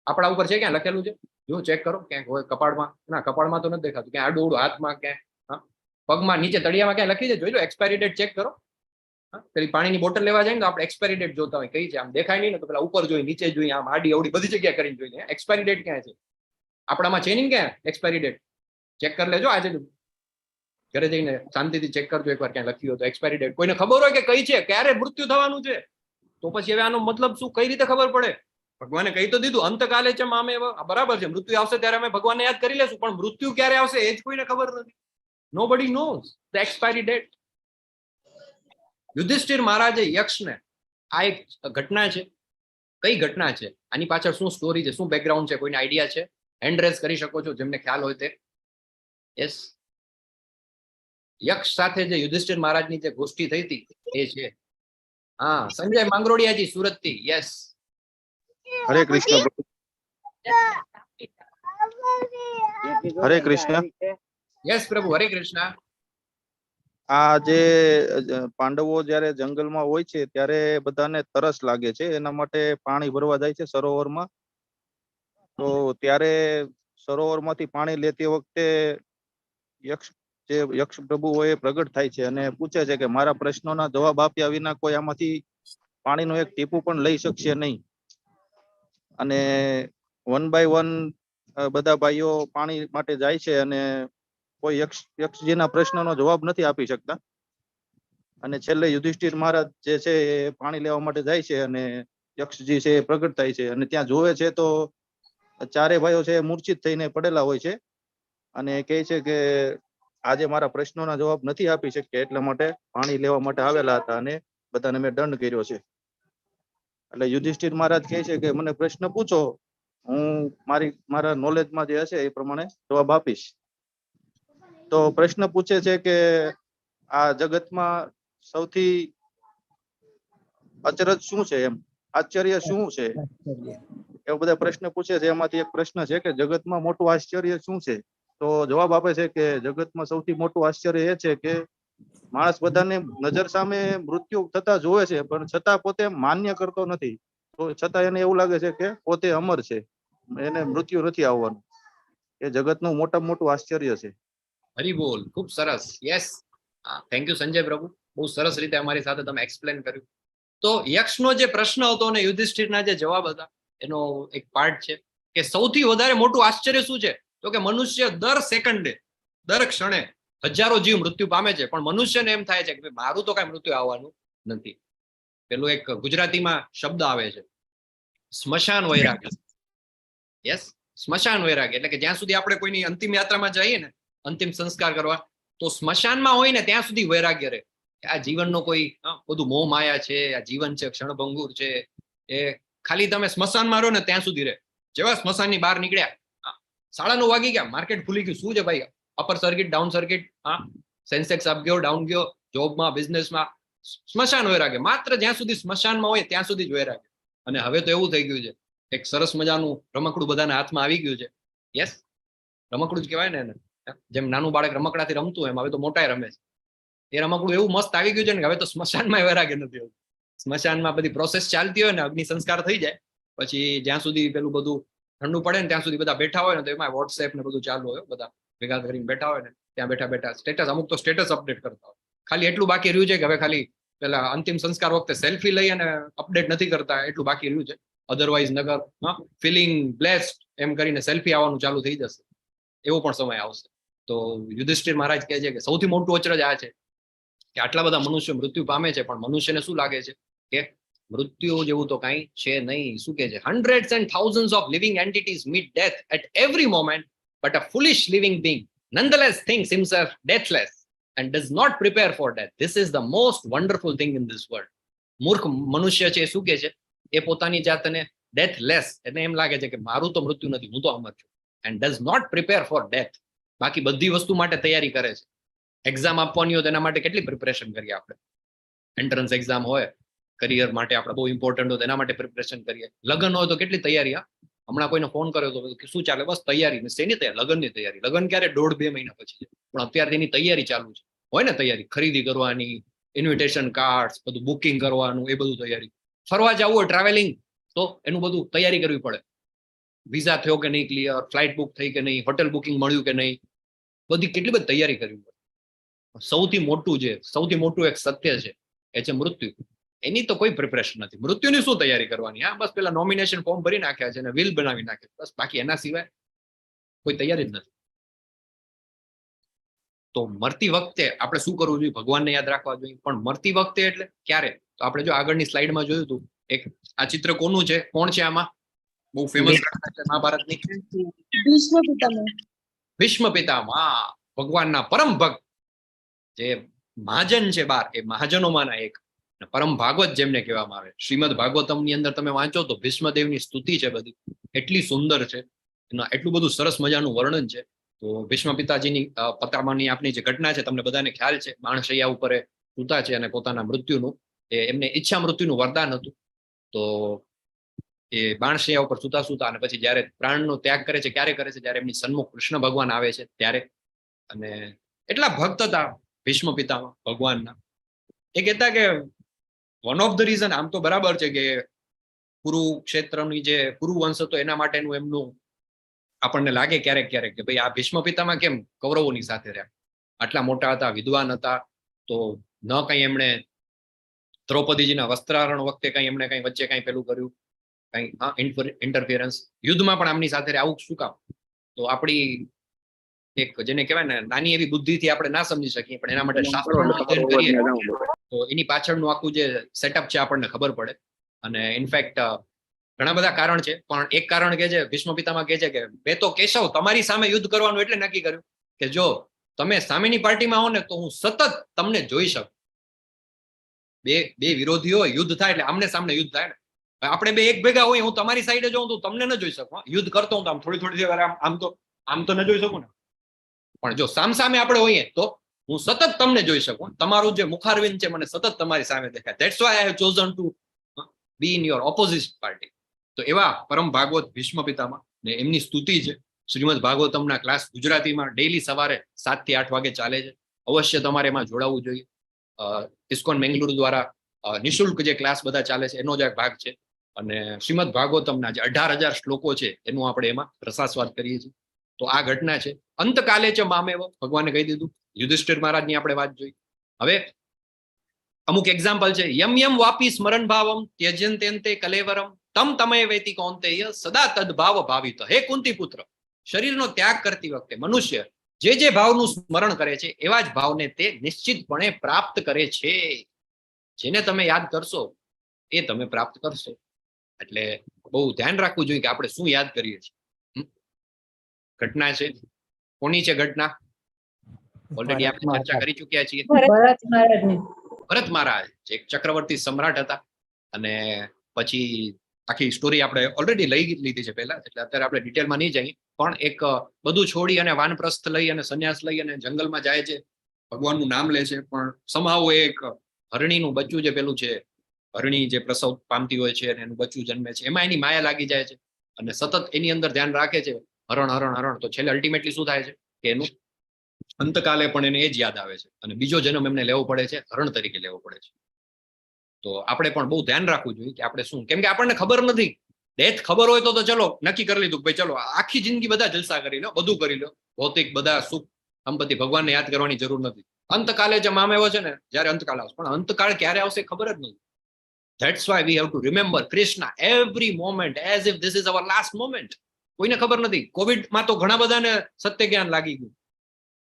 આપણા ઉપર છે ક્યાં લખેલું છે? જો ચેક કરો, ક્યાંક હોય કપાળમાં. ના, કપાળમાં તો નથી દેખાતું. ક્યાં આડું અવળું હાથમાં ક્યાં, હા, પગમાં નીચે તળિયામાં ક્યાં લખી છે? જોઈ લો, એક્સપાયરી ડેટ ચેક કરો. હા, પેલી પાણીની બોટલ લેવા જાય ને તો આપણે એક્સપાયરી ડેટ જોતા હોય કઈ છે, આમ દેખાય નહીં ને તો પેલા ઉપર જોઈ, નીચે જોઈ, આમ આડી અવડી બધી જગ્યા કરીને જોઈને એક્સપાયરી ડેટ ક્યાં છે. આપણામાં છે નહીં ક્યાં એક્સપાયરી ડેટ? ચેક કરી લેજો, આજે ઘરે જઈને શાંતિથી ચેક કરજો એકવાર, ક્યાં લખ્યું હોય તો એક્સપાયરી ડેટ. કોઈને ખબર હોય કે કઈ છે, ક્યારે મૃત્યુ થવાનું છે, તો પછી હવે આનો મતલબ શું? કઈ રીતે ખબર પડે? ભગવાને કહી તો દીધું અંતકાલે છે મામેવ. આ બરાબર છે, મૃત્યુ આવશે ત્યારે અમે ભગવાનને યાદ કરી લેશું, પણ મૃત્યુ ક્યારે આવશે એ જ કોઈને ખબર નથી. Nobody knows the expiry date. Yudhishthir મહારાજે યક્ષને, આ એક ઘટના છે, કઈ ઘટના છે, આની પાછળ શું સ્ટોરી છે, શું બેકગ્રાઉન્ડ છે, કોઈને આઈડિયા છે? હેન્ડ રેઝ કરી શકો છો જેમને ખ્યાલ હોય તે. યસ, યક્ષ સાથે જે યુધિષ્ઠિર મહારાજની જે ગોષ્ઠી થઈ હતી એ છે. હા, સંજય માંગરોડિયાજી સુરત થી. યસ. હરે કૃષ્ણ પ્રભુ. હરે કૃષ્ણ. યસ પ્રભુ, હરે કૃષ્ણ. આ જે પાંડવો જયારે જંગલમાં હોય છે ત્યારે બધાને તરસ લાગે છે, એના માટે પાણી ભરવા જાય છે સરોવરમાં. તો ત્યારે સરોવરમાંથી પાણી લેતી વખતે યક્ષ, જે યક્ષ પ્રભુ હોય એ પ્રગટ થાય છે અને પૂછે છે કે મારા પ્રશ્નોના જવાબ આપ્યા વિના કોઈ આમાંથી પાણીનું એક ટીપું પણ લઈ શકશે નહીં. અને વન બાય વન બધા ભાઈઓ પાણી માટે જાય છે અને કોઈ યક્ષજીના પ્રશ્નનો જવાબ નથી આપી શકતા. અને છેલ્લે યુધિષ્ઠિર મહારાજ જે છે એ પાણી લેવા માટે જાય છે અને યક્ષજી છે એ પ્રગટ થાય છે અને ત્યાં જોવે છે તો ચારે ભાઈઓ છે એ મૂર્છિત થઈને પડેલા હોય છે અને કહે છે કે આજે મારા પ્રશ્નોના જવાબ નથી આપી શક્યા એટલા માટે પાણી લેવા માટે આવેલા હતા અને બધાને મેં દંડ કર્યો છે. એટલે યુધિષ્ઠિર મહારાજ કહે છે કે મને પ્રશ્ન પૂછો, હું મારા નોલેજમાં જે હશે એ પ્રમાણે જવાબ આપીશ. તો પ્રશ્ન પૂછે છે કે આ જગતમાં સૌથી અચરજ શું છે, એમ આશ્ચર્ય શું છે, એવા બધા પ્રશ્ન પૂછે છે. એમાંથી એક પ્રશ્ન છે કે જગતમાં મોટું આશ્ચર્ય શું છે? તો જવાબ આપે છે કે જગતમાં સૌથી મોટું આશ્ચર્ય એ છે કે માણસ બધાને નજર સામે મૃત્યુ થતા જોવે છે પણ છતાં પોતે માન્ય કરતો નથી, તો છતાં એને એવું લાગે છે કે પોતે અમર છે, એને મૃત્યુ નથી આવવાનું. એ જગતનું મોટામાં મોટું આશ્ચર્ય છે. હરી બોલ, ખૂબ સરસ. યસ, thank you Sanjay પ્રભુ, બહુ સરસ રીતે અમારી સાથે તમે એક્સપ્લેન કર્યું. તો યક્ષનો જે પ્રશ્ન હતો અને યુધિષ્ઠિરના જે જવાબ હતા એનો એક પાર્ટ છે કે સૌથી વધારે મોટું આશ્ચર્ય શું છે? તો કે મનુષ્ય દર સેકન્ડે, દર ક્ષણે હજારો જીવ મૃત્યુ પામે છે, પણ મનુષ્યને એમ થાય છે કે ભાઈ મારું તો કાંઈ મૃત્યુ આવવાનું નથી. પેલું એક ગુજરાતીમાં શબ્દ આવે છે સ્મશાન વૈરાગ્ય. યસ, સ્મશાન વૈરાગ્ય એટલે કે જ્યાં સુધી આપણે કોઈની અંતિમ યાત્રામાં જઈએ ને, અંતિમ સંસ્કાર કરવા, તો સ્મશાનમાં હોય ને ત્યાં સુધી વૈરાગ્ય રહે. આ જીવનનો કોઈ, હા, બધું મોહ માયા છે, આ જીવન છે ક્ષણભંગુર છે, એ ખાલી તમે સ્મશાનમાં રહો ને ત્યાં સુધી રહે. જેવા સ્મશાનની બહાર નીકળ્યા, હા, 9:30 વાગી ગયા, માર્કેટ ખુલી ગયું, શું છે ભાઈ, અપર સર્કિટ ડાઉન સર્કિટ, હા. સેન્સેક્સ અપ ગયો, ડાઉન ગયો, જોબમાં, બિઝનેસમાં, સ્મશાન વૈરાગ્ય. માત્ર જ્યાં સુધી સ્મશાનમાં હોય ત્યાં સુધી જ વૈરાગ્ય. અને હવે તો એવું થઈ ગયું છે, એક સરસ મજાનું રમકડું બધાના હાથમાં આવી ગયું છે. યસ, રમકડું જ કહેવાય ને એને. જેમ નાનું બાળક રમકડાથી રમતું હોય એમ હવે તો મોટાય રમે છે. એ રમકડું એવું મસ્ત આવી ગયું છે ને કે હવે તો સ્મશાનમાં વૈરાગ્ય નથી હોતું. સ્મશાનમાં બધી પ્રોસેસ ચાલતી હોય ને, અગ્નિ સંસ્કાર થઈ જાય પછી જ્યાં સુધી પેલું બધું ઠંડુ પડે ને ત્યાં સુધી બધા બેઠા હોય ને, તો એમાં વોટ્સએપ ને બધું ચાલુ હોય, બધા ભેગા કરીને બેઠા હોય ને ત્યાં બેઠા બેઠા સ્ટેટસ, અમુક તો સ્ટેટસ અપડેટ કરતા હોય. ખાલી એટલું બાકી રહ્યું છે કે હવે ખાલી પેલા અંતિમ સંસ્કાર વખતે સેલ્ફી લઈ અને અપડેટ નથી કરતા, એટલું બાકી રહ્યું છે. અધરવાઇઝ નગર ફિલિંગ બ્લેસ્ડ એમ કરીને સેલ્ફી આવવાનું ચાલુ થઈ જશે, એવો પણ સમય આવશે. તો યુધિષ્ઠિર મહારાજ કહે છે કે સૌથી મોટું અચરજ આ છે કે આટલા બધા મનુષ્ય મૃત્યુ પામે છે, પણ મનુષ્યને શું લાગે છે કે મૃત્યુ જેવું તો કાંઈ છે નહીં. શું કહે છે? "Hundreds and thousands of living entities meet death at every moment, but a foolish living being nonetheless thinks himself deathless and does not prepare for death. This is the most wonderful thing in this world." મૂર્ખ મનુષ્ય છે એ શું કહે છે? એ પોતાની જાતને ડેથલેસ, એટલે એમ લાગે છે કે મારું તો મૃત્યુ નથી, હું તો અમર છું, and does not prepare for death. બાકી બધી વસ્તુ માટે તૈયારી કરે છે. એક્ઝામ આપવાની હોય તો એના માટે કેટલી પ્રિપરેશન કરીએ આપણે? એન્ટ્રન્સ એક્ઝામ હોય, કરિયર માટે આપણે બહુ ઇમ્પોર્ટન્ટ હોય તો એના માટે પ્રિપરેશન કરીએ. લગ્ન હોય તો કેટલી તૈયારી. હા, હમણાં કોઈને ફોન કર્યો તો કે શું ચાલે? બસ તૈયારી. ને શેની તૈયારી? લગ્નની તૈયારી. લગ્ન ક્યારે? 1.5-2 મહિના પછી છે, પણ અત્યારથી એની તૈયારી ચાલુ છે. હોય ને તૈયારી, ખરીદી કરવાની, ઇન્વિટેશન કાર્ડ્સ, બધું બુકિંગ કરવાનું, એ બધું તૈયારી. ફરવા જવું હોય, ટ્રાવેલિંગ, તો એનું બધું તૈયારી કરવી પડે. વિઝા થયો કે નહીં ક્લિયર, ફ્લાઇટ બુક થઈ કે નહીં, હોટેલ બુકિંગ મળ્યું કે નહીં, બધી કેટલી બધી તૈયારી કરવી પડે. સૌથી મોટું એક સત્ય છે એ છે મૃત્યુ. એની તો કોઈ પ્રિપરેશન નથી. મૃત્યુની શું તૈયારી કરવાની? હા, બસ પેલા નોમિનેશન ફોર્મ ભરી નાખ્યા છે અને will બનાવી નાખ્યા, બસ. બાકી એના સિવાય કોઈ તૈયારી જ નથી. તો મરતી વખતે આપણે શું કરવું જોઈએ? ભગવાનને યાદ રાખવા જોઈએ. પણ મરતી વખતે એટલે ક્યારે? તો આપણે જો આગળની સ્લાઇડમાં જોયું હતું એક, આ ચિત્ર કોનું છે? કોણ છે આમાં? બહુ ફેમસ છે મહાભારતની. ભીષ્મ પિતામહ. ભીષ્મ પિતામહ, ભગવાનના પરમ ભક્ત, જે મહાજન છે 12, એ મહાજનોમાંના એક અને પરમ ભાગવત જેમને કહેવામાં આવે. શ્રીમદ ભાગવતમની અંદર તમે વાંચો તો ભીષ્મદેવની સ્તુતિ છે બધી, એટલી સુંદર છે, એના એટલું બધું સરસ મજાનું વર્ણન છે. તો ભીષ્મ પિતાજીની પિતામહની આપની જે ઘટના છે તમને બધાને ખ્યાલ છે. બાણશૈયા ઉપર એ સૂતા છે અને પોતાના મૃત્યુનું એ એમને ઈચ્છા મૃત્યુનું વરદાન હતું. તો એ બાણશૈયા ઉપર સૂતા સૂતા અને પછી જ્યારે પ્રાણનો ત્યાગ કરે છે, ક્યારે કરે છે? જ્યારે એમની સન્મુખ કૃષ્ણ ભગવાન આવે છે ત્યારે. અને એટલા ભક્ત હતા ભીષ્મ પિતામહ ભગવાનના. એ કહેતા કે વન ઓફ the reason, આમ તો બરાબર છે કે કુરુક્ષેત્રની જે કુરુ વંશ હતો એના માટેનું એમનું આપણને લાગે ક્યારેક ક્યારેક કે ભાઈ, આ ભીષ્મ પિતામહ કેમ કૌરવોની સાથે રહ્યા? આટલા મોટા હતા, વિદ્વાન હતા, તો ન કઈ એમણે દ્રૌપદીજીના વસ્ત્રાહરણ વખતે કઈ એમણે કઈ વચ્ચે કઈ પેલું કર્યું, કઈ ઇન્ટરફિયરન્સ, યુદ્ધમાં પણ આમની સાથે રહ્યા, આવું શું કામ? તો આપણી એક જેને કહેવાય ને નાની એવી બુદ્ધિથી આપણે ના સમજી શકીએ, પણ એના માટે શાસ્ત્રોનું અધ્યયન કરીએ તો એની પાછળનું આખું જે સેટઅપ છે આપણને ખબર પડે. અને ઇનફેક્ટ ઘણા બધા કારણ છે, પણ એક કારણ કે છે, ભીષ્મ પિતામહ કહે છે કે મેં તો કેશવ તમારી સામે યુદ્ધ કરવાનું એટલે નક્કી કર્યું કે જો તમે સામેની પાર્ટીમાં હો ને તો હું સતત તમને જોઈ શકું. બે બે વિરોધીઓ યુદ્ધ થાય એટલે આમને સામને યુદ્ધ થાય ને. આપણે બે એક ભેગા હોય, હું તમારી સાઈડે જોઉં તો તમને ન જોઈ શકું. યુદ્ધ કરતો હું તો આમ થોડી થોડી વાર આમ આમ તો ન જોઈ શકું ને. પણ જો સામ સામે આપણે હોઈએ તો હું સતત તમને જોઈ શકું. તમારું જે મુખારવિંદ છે મને સતત તમારી સામે દેખાય. That's why I have chosen to be in your opposite party. તો એવા પરમ ભાગવત ભીષ્મ પિતામહ ને એમની સ્તુતિ છે. શ્રીમદ ભાગવતમના ક્લાસ ગુજરાતીમાં ડેઈલી સવારે 7 થી 8 વાગે ચાલે છે. અવશ્ય તમારે એમાં જોડાવવું જોઈએ. ઇસ્કોન મેંગલુરુ દ્વારા નિઃશુલ્ક જે ક્લાસ બધા ચાલે છે એનો જ એક ભાગ છે. અને શ્રીમદ ભાગવતમના જે 18,000 શ્લોકો છે એનું આપણે એમાં રસાસ્વાદ કરીએ છીએ. તો આ ઘટના છે. "અંતકાલે ચ મામેવ", ભગવાને કહી દીધું. યુધિષ્ઠિર મહારાજની આપણે વાત જોઈ. હવે અમુક એક્ઝામ્પલ છે. "યમ યમ વાપી સ્મરણ ભાવમ ત્યજંત્યંતે કલેવરમ તમ તમેવૈતિ કૌંતેય સદા તદભાવ ભાવિત." હે કુંતી પુત્ર, શરીરનો ત્યાગ કરતી વખતે મનુષ્ય જે જે ભાવનું સ્મરણ કરે છે એવા જ ભાવને તે નિશ્ચિતપણે પ્રાપ્ત કરે છે. જેને તમે યાદ કરશો એ તમે પ્રાપ્ત કરશો. એટલે બહુ ધ્યાન રાખવું જોઈએ કે આપણે શું યાદ કરીએ છીએ. ઘટના છે. કોની છે ઘટના? ઓલરેડી આપણે ચર્ચા કરી ચુક્યા છીએ. ભરત મહારાજની. ભરત મહારાજ, જે એક ચક્રવર્તી સમ્રાટ હતા. અને પછી આખી સ્ટોરી આપણે ઓલરેડી લઈ લીધી છે પહેલા, એટલે અત્યારે આપણે ડિટેલમાં નહીં જઈએ. પણ એક બધું છોડી અને વાનપ્રસ્થ લઈ અને સંન્યાસ લઈ અને જંગલમાં જાય છે. ભગવાનનું નામ લે છે, પણ સમહાવ એક હરણીનું બચ્ચું જે પેલું છે, હરણી જે પ્રસવ પામતી હોય છે અને એનું બચ્ચું જન્મે છે, એમાં એની માયા લાગી જાય છે અને સતત એની અંદર ધ્યાન રાખે છે, હરણ હરણ હરણ. તો છેલ્લે અલ્ટિમેટલી શું થાય છે કે એનું અંતકાલે પણ એને એ જ યાદ આવે છે અને બીજો જન્મ એમને લેવો પડે છે, હરણ તરીકે લેવો પડે છે. તો આપણે પણ બહુ ધ્યાન રાખવું જોઈએ કે આપણે શું, કેમ કે આપણને ખબર નથી. ડેથ ખબર હોય તો ચલો નક્કી કરી લીધું કે ભાઈ ચલો આખી જિંદગી બધા જલસા કરી લો, બધું કરી લો, ભૌતિક બધા સુખ સંપત્તિ, ભગવાનને યાદ કરવાની જરૂર નથી. અંતકાલે જ મામ એવો છે ને, જ્યારે અંતકાળ આવશે, પણ અંતકાળ ક્યારે આવશે ખબર જ નથી. That's why we have to remember Krishna every moment as if this is our last moment. કોઈને ખબર નથી. કોવિડમાં તો ઘણા બધાને સત્ય જ્ઞાન લાગી ગયું.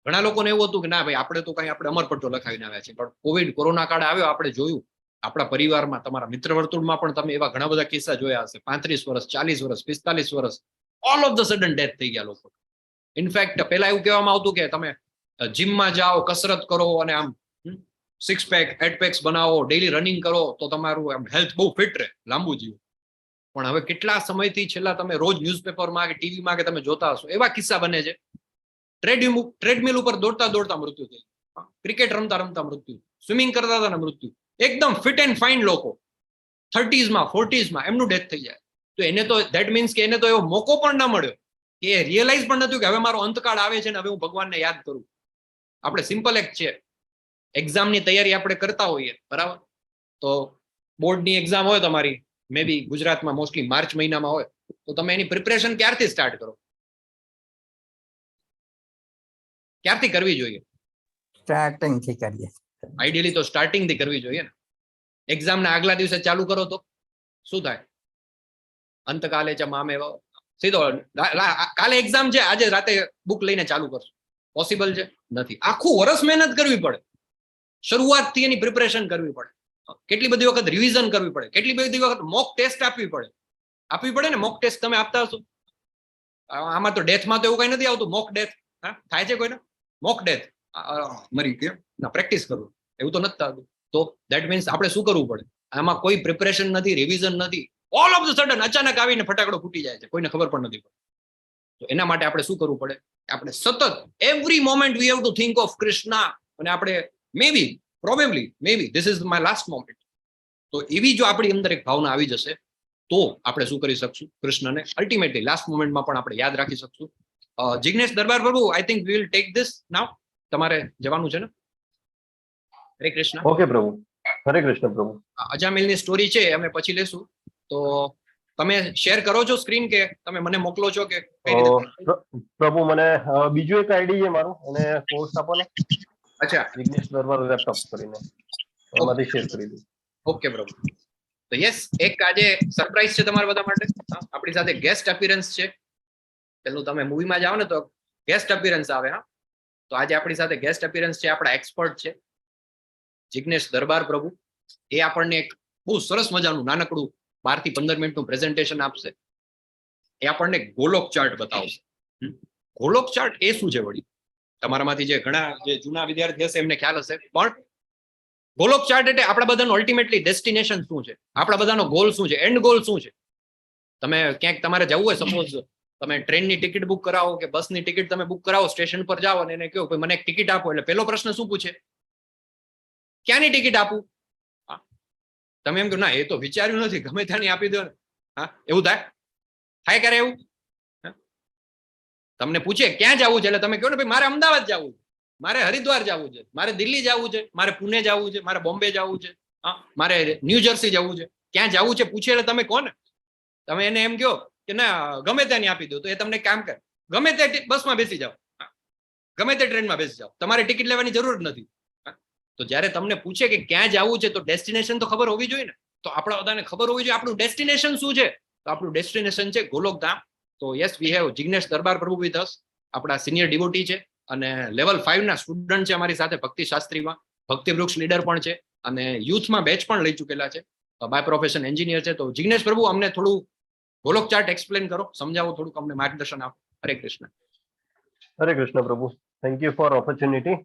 ઘણા લોકોને એવું હતું કે ના ભાઈ, આપણે તો કઈ, આપણે અમરપટ્ટો લખાવીને આવ્યા છીએ. પણ કોવિડ કોરોના કાળ આવ્યો, આપણે જોયું આપણા પરિવારમાં, તમારા મિત્ર વર્તુળમાં પણ તમે એવા ઘણા બધા કિસ્સા જોયા હશે. 35 વર્ષ, 40 વર્ષ, 45 વર્ષ, all of the sudden death થઈ ગયા લોકો. ઇનફેક્ટ પેલા એવું કહેવામાં આવતું કે તમે જીમમાં જાઓ, કસરત કરો અને આમ સિક્સ પેક, એટ પેક્સ બનાવો, ડેલી રનિંગ કરો તો તમારું આમ હેલ્થ બહુ ફિટ રહે, લાંબુ જીવો. પણ હવે કેટલા સમયથી છેલ્લા તમે રોજ ન્યૂઝપેપરમાં કે ટીવીમાં કે તમે જોતા હશો, એવા કિસ્સા બને છે, ટ્રેડમિલ ઉપર દોડતા દોડતા મૃત્યુ થઈ, ક્રિકેટ રમતા રમતા મૃત્યુ, સ્વિમિંગ કરતા હતા ને મૃત્યુ. એકદમ ફિટ એન્ડ ફાઇન લોકો 30sમાં, 40sમાં એમનું ડેથ થઈ જાય. તો એને તો that means કે એને તો એવો મોકો પણ ના મળ્યો કે એ રિયલાઇઝ પણ નતું કે હવે મારો અંતકાળ આવે છે ને હવે હું ભગવાનને યાદ કરું. આપણે સિમ્પલ એક છે, એક્ઝામની તૈયારી આપણે કરતા હોઈએ, બરાબર? તો બોર્ડની એક્ઝામ હોય તમારી, મે બી ગુજરાતમાં મોસ્ટલી માર્ચ મહિનામાં હોય, તો તમે એની પ્રિપરેશન ક્યારથી સ્ટાર્ટ કરો? ક્યારથી કરવી જોઈએ? સ્ટાર્ટિંગ થી કરીએ. આઈડિયલી તો સ્ટાર્ટિંગ થી કરવી જોઈએ ને. એક્ઝામના આગલા દિવસે ચાલુ કરો તો શું થાય? અંતકાલે ચ મામે, સીધો કાલે એક્ઝામ છે, આજે રાતે બુક લઈને ચાલુ કરશું, પોસિબલ છે? નથી. આખું વર્ષ મહેનત કરવી પડે, શરૂઆતથી એની પ્રિપરેશન કરવી પડે, કેટલી બધી વખત રિવિઝન કરવી પડે, કેટલી બધી વખત મોક ટેસ્ટ આપવી પડે. આપવી પડે ને મોક ટેસ્ટ? તમે આપતા હશો. આમાં તો ડેથમાં તો એવું કઈ નથી આવતું. મોક ડેથ હા થાય છે કોઈને? મોક ડેથ, મરી ગયો ના, પ્રેક્ટિસ કરવું, એવું તો નથી થતું. તો that means આપણે શું કરવું પડે? આમાં કોઈ પ્રિપરેશન નથી, રિવિઝન નથી, ઓલ ઓફ the sudden અચાનક આવીને ફટાકડો ફૂટી જાય છે, કોઈને ખબર પણ નથી પડતી. તો એના માટે આપણે શું કરવું પડે? આપણે સતત every moment we have to think of Krishna અને આપણે maybe, probably, maybe this is my last moment. તો એવી જો આપણી અંદર એક ભાવના આવી જશે તો આપણે શું કરી શકશું? કૃષ્ણને અલ્ટિમેટલી લાસ્ટ મોમેન્ટમાં પણ આપણે યાદ રાખી શકશું. જિગ્નેશ દરબાર પ્રભુ, I think we will take this now. તમારે જવાનું છે ને? હરે કૃષ્ણ. ઓકે પ્રભુ, હરે કૃષ્ણ પ્રભુ. અજામિલની સ્ટોરી છે, અમે પછી લેશું. તો તમે શેર કરો છો સ્ક્રીન કે તમે મને મોકલો છો કે કઈ રીતે? પ્રભુ, મને બીજું એક આઈડી છે મારું, એને કોર્સ આપો ને. જિગ્નેશ દરબાર લેપટોપ કરીને એમાંથી શેર કરી દઉં. ઓકે પ્રભુ. તો યસ, એક આજે સરપ્રાઈઝ છે તમારા બધા માટે. હા, આપણી સાથે ગેસ્ટ અપિયરન્સ છે. પેલું તમે મૂવીમાં જાઓ ને તો ગેસ્ટ અપિયરન્સ આવે. હા, તો આજે આપણી સાથે ગેસ્ટ અપિયરન્સ છે, આપણા એક્સપર્ટ છે જિગ્નેશ દરબાર પ્રભુ. એ આપણને એક બહુ સરસ મજાનું નાનકડું 12 થી 15 મિનિટનું પ્રેઝન્ટેશન આપશે. એ આપણને ગોલોક ચાર્ટ બતાવશે. ગોલોક ચાર્ટ એ શું છે વળી? તમારામાંથી જે ઘણા જે જૂના વિદ્યાર્થી હશે એમને ખ્યાલ હશે, પણ ગોલોક ચાર્ટ એટલે આપણા બધાનું અલ્ટિમેટલી ડેસ્ટિનેશન શું છે, આપણા બધાનો ગોલ શું છે, એન્ડ ગોલ શું છે. તમે ક્યાંક તમારે જવું હોય, સપોઝ તમે ટ્રેનની ટિકિટ બુક કરાવો કે બસની ટિકિટ તમે બુક કરાવો, સ્ટેશન પર જાઓ અને એને કહો ભાઈ મને એક ટિકિટ આપો, એટલે પેલો પ્રશ્ન શું પૂછે? ક્યાંની ટિકિટ આપું? હા, તમે એમ કહો ના એ તો વિચાર્યું નથી, ગમે ત્યાંની આપી દો ને. હા, એવું થાય? થાય ક્યારે એવું? હા? તમને પૂછે ક્યાં જવું છે એટલે તમે કહો ને ભાઈ મારે અમદાવાદ જવું છે, મારે હરિદ્વાર જવું છે, મારે દિલ્હી જવું છે, મારે પુણે જવું છે, મારે બોમ્બે જવું છે, હા મારે ન્યૂ જર્સી જવું છે. ક્યાં જવું છે પૂછે એટલે તમે કહો ને, તમે એને એમ કહો કે ના ગમે ત્યાંની આપી દો, તો એ તમને કામ કરે, ગમે તે બસમાં બેસી જાઓ, હા, ગમે તે ટ્રેનમાં બેસી જાઓ, તમારે ટિકિટ લેવાની જરૂર જ નથી. હા, તો જ્યારે તમને પૂછે કે ક્યાં જવું છે તો ડેસ્ટિનેશન તો ખબર હોવી જોઈએ ને. તો આપણા બધાને ખબર હોવી જોઈએ આપણું ડેસ્ટિનેશન શું છે. તો આપણું ડેસ્ટિનેશન છે ગોલોકધામ. તો yes, we have Jignesh Darbar Prabhu with us. આપણા સિનિયર ડિવોટી છે અને લેવલ 5 ના સ્ટુડન્ટ છે અમારી સાથે ભક્તિ શાસ્ત્રીમાં, ભક્તિ વૃક્ષ લીડર પણ છે અને યુથમાં બેચ પણ લઈ ચૂકેલા છે, બાય પ્રોફેશન એન્જિનિયર છે. તો જિગ્નેશ પ્રભુ, અમને થોડું ગોલોક ચાર્ટ એક્સપ્લેન કરો, સમજાવો, થોડુંક અમને માર્ગદર્શન આપો. હરે કૃષ્ણ. હરે કૃષ્ણ પ્રભુ, thank you for opportunity.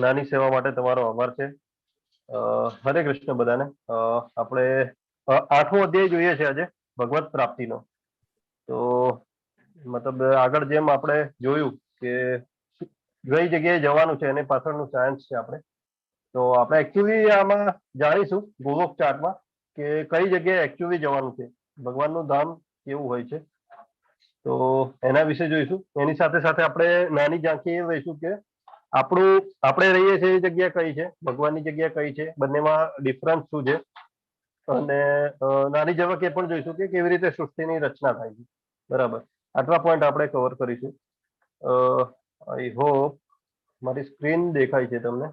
નાની સેવા માટે તમારો આભાર છે. હરે કૃષ્ણ બધાને. આપણે આઠમો અધ્યાય જોઈએ છે આજે, ભગવત પ્રાપ્તિનો. તો મતલબ આગળ જેમ આપણે જોયું કે કઈ જગ્યાએ જવાનું છે એને પાછળનું સાયન્સ છે આપણે. તો આપણે એકચ્યુઅલી આમાં જાણીશું ગોલોક ચાર્ટમાં કે કઈ જગ્યાએ એકચ્યુઅલી જવાનું છે, ભગવાનનું ધામ કેવું હોય છે, તો એના વિશે જોઈશું. એની સાથે સાથે આપણે નાની ઝાંખી એ લઈશું કે આપણે રહીએ છીએ એ જગ્યા કઈ છે, ભગવાનની જગ્યા કઈ છે, બંનેમાં ડિફરન્સ શું છે, અને નાની ઝલક એ પણ જોઈશું કે કેવી રીતે સૃષ્ટિની રચના થાય છે. બરાબર, આટલા પોઈન્ટ આપણે કવર કરીશું. I hope મારી સ્ક્રીન દેખાય છે તમને.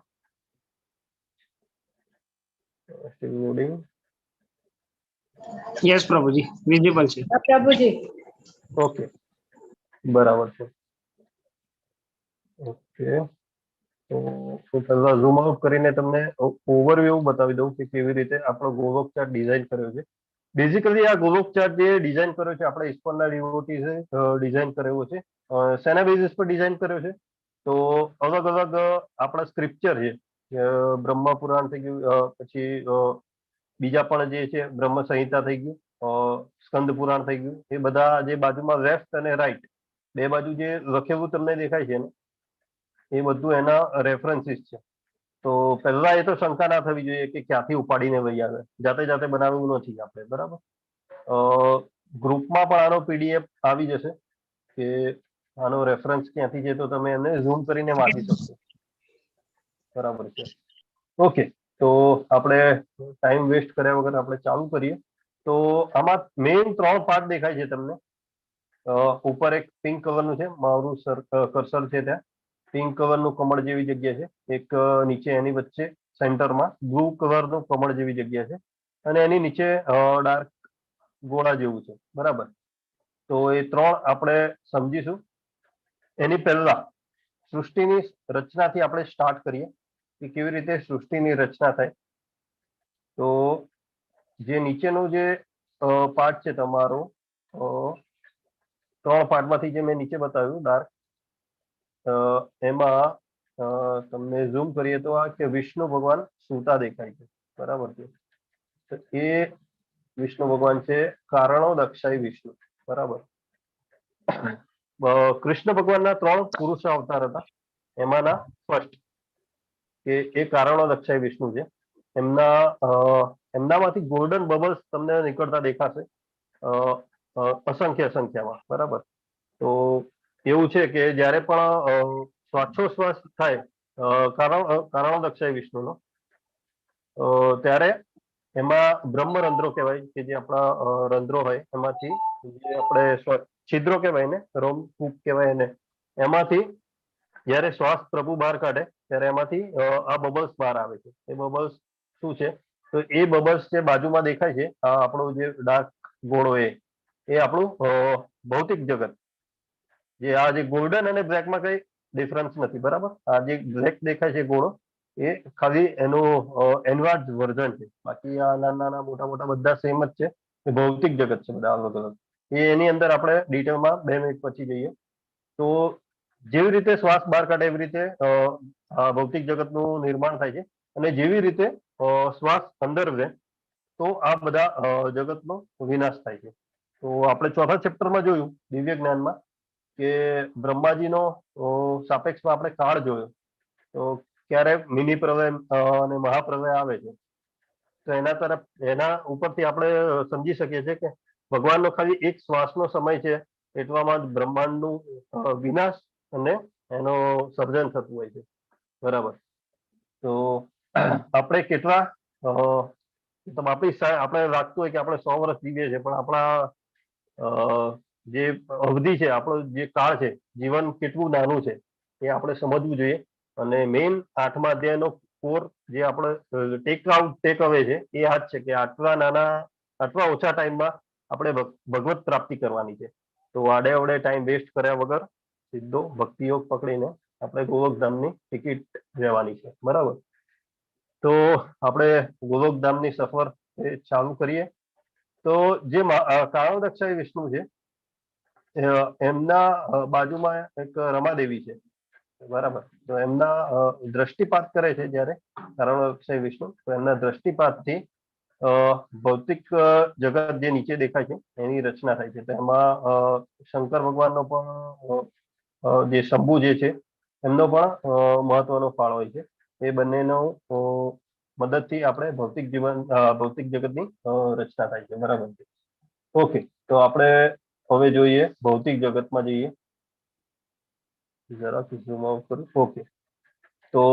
Still loading. Yes Prabhuji, visible છે. પ્રભુજી. ઓકે, બરાબર છે. ઓકે, તો હું પહેલા ઝૂમ આઉટ કરીને તમને ઓવરવ્યૂ બતાવી દઉં કે કેવી રીતે આપણો ગોલોક ચાર્ટ ડિઝાઇન કર્યો છે. બેઝિકલી આ ગોલોક ચાર્ટ જે ડિઝાઇન કર્યો છે, આપણે ઇસ્કોનના ડિવોટીઝે ડિઝાઇન કર્યો છે. શેના બેઝિસ પર ડિઝાઇન કર્યો છે? તો અલગ અલગ આપણા સ્ક્રિપ્ચર છે, બ્રહ્મપુરાણ થઈ ગયું, પછી બીજા પણ જે છે, બ્રહ્મ સંહિતા થઈ ગયું, સ્કંદ પુરાણ થઈ ગયું, એ બધા જે બાજુમાં લેફ્ટ અને રાઈટ બે બાજુ જે લખેલું તમને દેખાય છે ને, એ બધું એના રેફરન્સીસ છે. તો પહેલા એ તો શંકા ના થવી જોઈએ કે ક્યાંથી ઉપાડીને લઈ આવે, જાતે જાતે બનાવ્યું નથી આપણે. બરાબર, ગ્રુપમાં પણ આનો પીડીએફ આવી જશે કે આનો રેફરન્સ ક્યાંથી છે, તો તમે એને ઝૂમ કરીને વાંચી શકશો. બરાબર છે. ઓકે, તો આપણે ટાઈમ વેસ્ટ કર્યા વગર આપણે ચાલુ કરીએ. તો આમાં મેઇન ત્રણ પાર્ટ દેખાય છે તમને. ઉપર એક પિંક કલરનું છે, મારું કર્સર છે ત્યાં પિંક કલરનું કમળ જેવી જગ્યા છે એક, નીચે એની વચ્ચે સેન્ટરમાં બ્લુ કલરનું કમળ જેવી જગ્યા છે, અને એની નીચે ડાર્ક ગોળા જેવું છે. બરાબર, તો એ ત્રણ આપણે સમજીશું. એની પહેલા સૃષ્ટિની રચનાથી આપણે સ્ટાર્ટ કરીએ કે કેવી રીતે સૃષ્ટિની રચના થાય. તો જે નીચેનું જે પાર્ટ છે તમારો, ત્રણ પાર્ટમાંથી જે મેં નીચે બતાવ્યું ડાર્ક, એમાં તમને ઝૂમ કરીએ તો આ કે વિષ્ણુ ભગવાન સૂતા દેખાય છે. બરાબર છે. તો એ વિષ્ણુ ભગવાન છે કારણોદક્ષાય વિષ્ણુ. બરાબર. કૃષ્ણ ભગવાનના ત્રણ પુરુષ અવતાર હતા, એમાંના ફર્સ્ટ કે એ કારણોદક્ષાય વિષ્ણુ છે. એમનામાંથી ગોલ્ડન બબલ્સ તમને નીકળતા દેખાશે અસંખ્ય સંખ્યામાં. બરાબર. તો એવું છે કે જ્યારે પણ શ્વાસોશ્વાસ થાય કારણોદક્ષાય વિષ્ણુનો, ત્યારે એમાં બ્રહ્મરંધ્રો કહેવાય કે જે આપણા રંધ્રો હોય એમાંથી જે આપણે છિદ્રો કહેવાય ને, રોમકૂપ કહેવાય એને, એમાંથી જ્યારે શ્વાસ પ્રભુ બહાર કાઢે ત્યારે એમાંથી આ બબલ્સ બહાર આવે છે. એ બબલ્સ શું છે? તો એ બબલ્સ જે બાજુમાં દેખાય છે, આ આપણું જે ડાર્ક ગોળો એ આપણું ભૌતિક જગત, જે આ જે ગોલ્ડન અને બ્લેકમાં કઈ ડિફરન્સ નથી. બરાબર. આ જે બ્લેક દેખાય છે ગોળો એ ખાલી એનું એનવાર્જ વર્ઝન છે, બાકી આ નાના નાના મોટા મોટા બધા સેમ જ છે. એ ભૌતિક જગત છે બધા અલગ અલગ. એ એની અંદર આપણે ડિટેલમાં 2 મિનિટ પછી જઈએ. તો જેવી રીતે શ્વાસ બહાર કાઢે એવી રીતે ભૌતિક જગતનું નિર્માણ થાય છે, અને જેવી રીતે શ્વાસ અંદર લે તો આ બધા જગતનો વિનાશ થાય છે. તો આપણે ચોથા ચેપ્ટરમાં જોયું દિવ્ય જ્ઞાનમાં કે બ્રહ્માજીનો સાપેક્ષમાં આપણે કાળ જોયો, તો ક્યારે મિની પ્રલય અને મહાપ્રલય આવે છે, તો એના તરફ એના ઉપરથી આપણે સમજી શકીએ છીએ કે ભગવાનનો ખાલી એક શ્વાસનો સમય છે એટલામાં જ બ્રહ્માંડનું વિનાશ અને એનો સર્જન થતું હોય છે. બરાબર. તો આપણે કેટલા આપણી આપણે લાગતું હોય કે આપણે 100 વર્ષ જીવીએ છીએ, પણ આપણા જે અવધિ છે, આપણો જે કાળ છે, જીવન કેટલું નાનું છે એ આપણે સમજવું જોઈએ. અને મેઇન 8મા અધ્યાયનો કોર જે આપણે ટેક અવે છે એ આ જ છે કે આટલા નાના, આટલા ઓછા ટાઈમમાં આપણે ભગવત પ્રાપ્તિ કરવાની છે. તો આડે અવડે ટાઈમ વેસ્ટ કર્યા વગર સીધો ભક્તિયોગ પકડીને આપણે ગોલોકધામની ટિકિટ લેવાની છે. બરાબર. તો આપણે ગોલોકધામની સફર એ ચાલુ કરીએ. તો જે કારણોદક્ષાય વિષ્ણુ છે એમના બાજુમાં એક રમાદેવી છે. બરાબર. તો એમના દ્રષ્ટિપાત કરે છે જ્યારે કારણોદક્ષાય વિષ્ણુ, તો એમના દ્રષ્ટિપાતથી ભૌતિક જગત જે નીચે દેખાય છે એની રચના થાય છે. તો એમાં શંકર ભગવાનનો પણ જે શંભુ જે છે એમનો પણ મહત્વનો ફાળો હોય છે. એ બંનેનો મદદથી આપણે ભૌતિક જીવન, ભૌતિક જગતની રચના થાય છે, બરાબર છે? ઓકે, તો આપણે હવે જોઈએ, ભૌતિક જગતમાં જઈએ. જરાક ઝૂમ આઉટ કરું. ઓકે, તો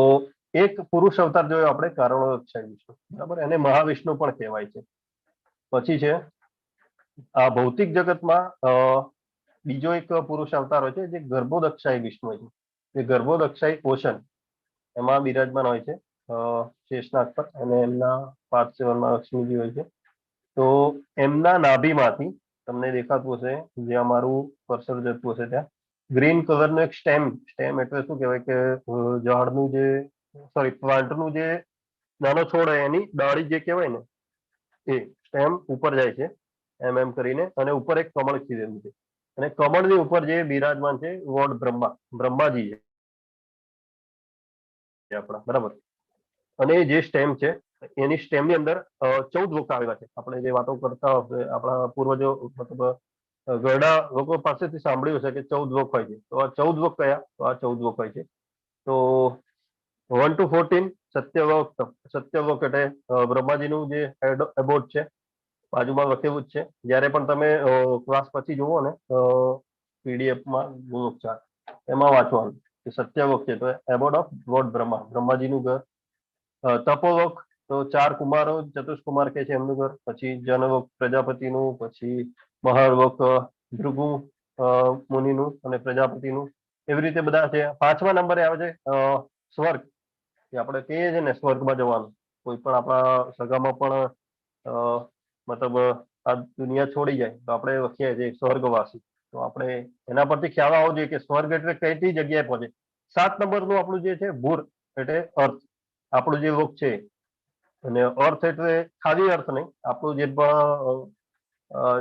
એક પુરુષ અવતાર જોયો આપણે, કારણોદકશાયી વિષ્ણુ, બરાબર? એને મહાવિષ્ણુ પણ કહેવાય છે. પછી છે આ ભૌતિક જગતમાં બીજો એક પુરુષ અવતાર હોય છે, જે ગર્ભોદકશાયી વિષ્ણુ હોય છે. જે ગર્ભોદકશાયી ઓશન, એમાં બિરાજમાન હોય છે શેષનાગ પર અને એમના પાદ સેવનમાં લક્ષ્મીજી હોય છે. તો એમના નાભીમાંથી તમને દેખાતું હશે, જે અમારું કર્સર જતું હશે ત્યાં, ગ્રીન કલરનું એક સ્ટેમ. સ્ટેમ એટલે શું કહેવાય કે ઝાડનું જે, સોરી, પ્લાન્ટનું જે નાનો છોડ હોય એની ડાળી જે કહેવાય ને, એ સ્ટેમ ઉપર જાય છે એમ એમ કરીને અને ઉપર એક કમળ ખીલેલું છે અને કમળની ઉપર જે બિરાજમાન છે લોર્ડ બ્રહ્મા, બ્રહ્માજી છે આપણા, બરાબર? અને જે સ્ટેમ છે એની સ્ટેમની અંદર 14 લોક આવેલા છે. આપણે જે વાતો કરતા હશે આપણા પૂર્વજો, મતલબ ઘરડા લોકો પાસેથી સાંભળ્યું હશે કે 14 લોક હોય છે. તો આ 14 લોક કયા? તો આ 14 લોક હોય છે. તો 1 ટુ 14 સત્યલોક. સત્યલોક એટલે બ્રહ્માજીનું જે એબોડ છે, બાજુમાં લખેલું જ છે. જ્યારે પણ તમે ક્લાસ પછી જુઓ ને પીડીએફમાં ગુણોચ્ચાર, એમાં વાંચવાનું કે સત્યલોક છે તો એબોડ ઓફ લોર્ડ બ્રહ્મા, બ્રહ્માજીનું ઘર. તપોલોક તો ચાર કુમારો, ચતુષ્કુમાર કે છે, એમનું ઘર. પછી જનલોક પ્રજાપતિનું, પછી મહર્લોક ભૃગુ મુનિનું અને પ્રજાપતિનું, એવી રીતે બધા છે. પાંચમા નંબરે આવે છે સ્વર્ગ, કે આપણે કહીએ છીએ ને સ્વર્ગમાં જવાનું. કોઈ પણ આપણા સગામાં પણ મતલબ આ દુનિયા છોડી જાય તો આપણે લખીએ છીએ સ્વર્ગવાસી. તો આપણે એના પરથી ખ્યાલ આવવો જોઈએ કે સ્વર્ગ એટલે કઈ જગ્યાએ પહોંચે. 7 નંબરનું આપણું જે છે ભૂર એટલે અર્થ, આપણું જે લોક છે. અને અર્થ એટલે ખાલી અર્થ નહીં, આપણું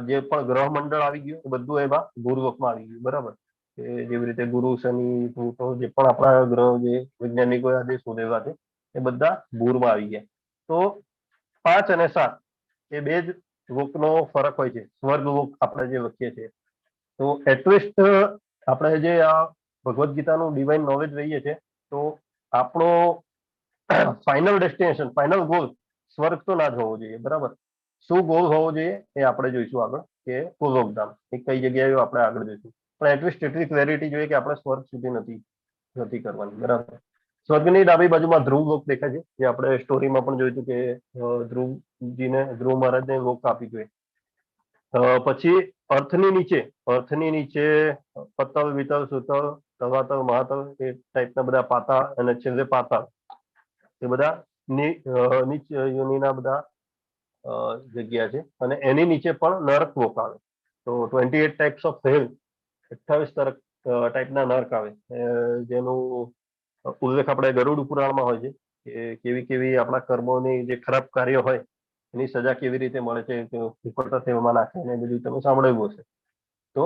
જે પણ ગ્રહ મંડળ આવી ગયું એ બધું એમાં ભૂર્લોકમાં આવી ગયું, બરાબર? કે જેવી રીતે ગુરુ, શનિ, પ્લુટો, જે પણ આપણા ગ્રહ જે વૈજ્ઞાનિકો આજે શોધેલા છે એ બધા ભૂરમાં આવી ગયા. તો 5 અને 7 એ બે જ લોકનો ફરક હોય છે, સ્વર્ગ લોક આપણે જે લખીએ છીએ. તો એટલીસ્ટ આપણે જે આ ભગવદ્ ગીતાનું ડિવાઇન નોલેજ લઈએ છીએ તો આપણો ફાઇનલ ડેસ્ટિનેશન, ફાઇનલ ગોલ સ્વર્ગ તો ના જ હોવો જોઈએ, બરાબર? શું ગોલ હોવો જોઈએ એ આપણે જોઈશું આગળ, કે ગોલોકધામ એ કઈ જગ્યાએ, આપણે આગળ જોઈશું. પણ એટલીસ્ટ એટલી ક્લેરિટી જોઈએ કે આપણે સ્વર્ગ સુધી નથી ગતિ કરવાની, બરાબર? સ્વર્ગની ડાબી બાજુમાં ધ્રુવ લોક દેખાય છે, જે આપણે સ્ટોરીમાં પણ જોયું કે ધ્રુવજીને, ધ્રુવ મહારાજને લોક આપી જોઈએ. પછી અર્થની નીચે અતલ, વિતલ, સુતલ, તલાતલ, મહાતલ એ ટાઈપના બધા પાતાળ અને છેલ્લે પાતાળ, એ બધા નીચ યોનિના બધા જગ્યા છે. અને એની નીચે પણ નરક લોક આવે. તો 28 ટાઈપ્સ ઓફ હેલ, 28 તરક ટાઈપના નર્ક આવે, જેનું ઉલ્લેખ આપણે ગરુડ પુરાણમાં હોય છે કે કેવી કેવી આપણા કર્મોની જે ખરાબ કાર્ય હોય એની સજા કેવી રીતે મળે છે, કે ઉકળતા તેલમાં નાખે ને એ બધું તમે સાંભળ્યું હશે. તો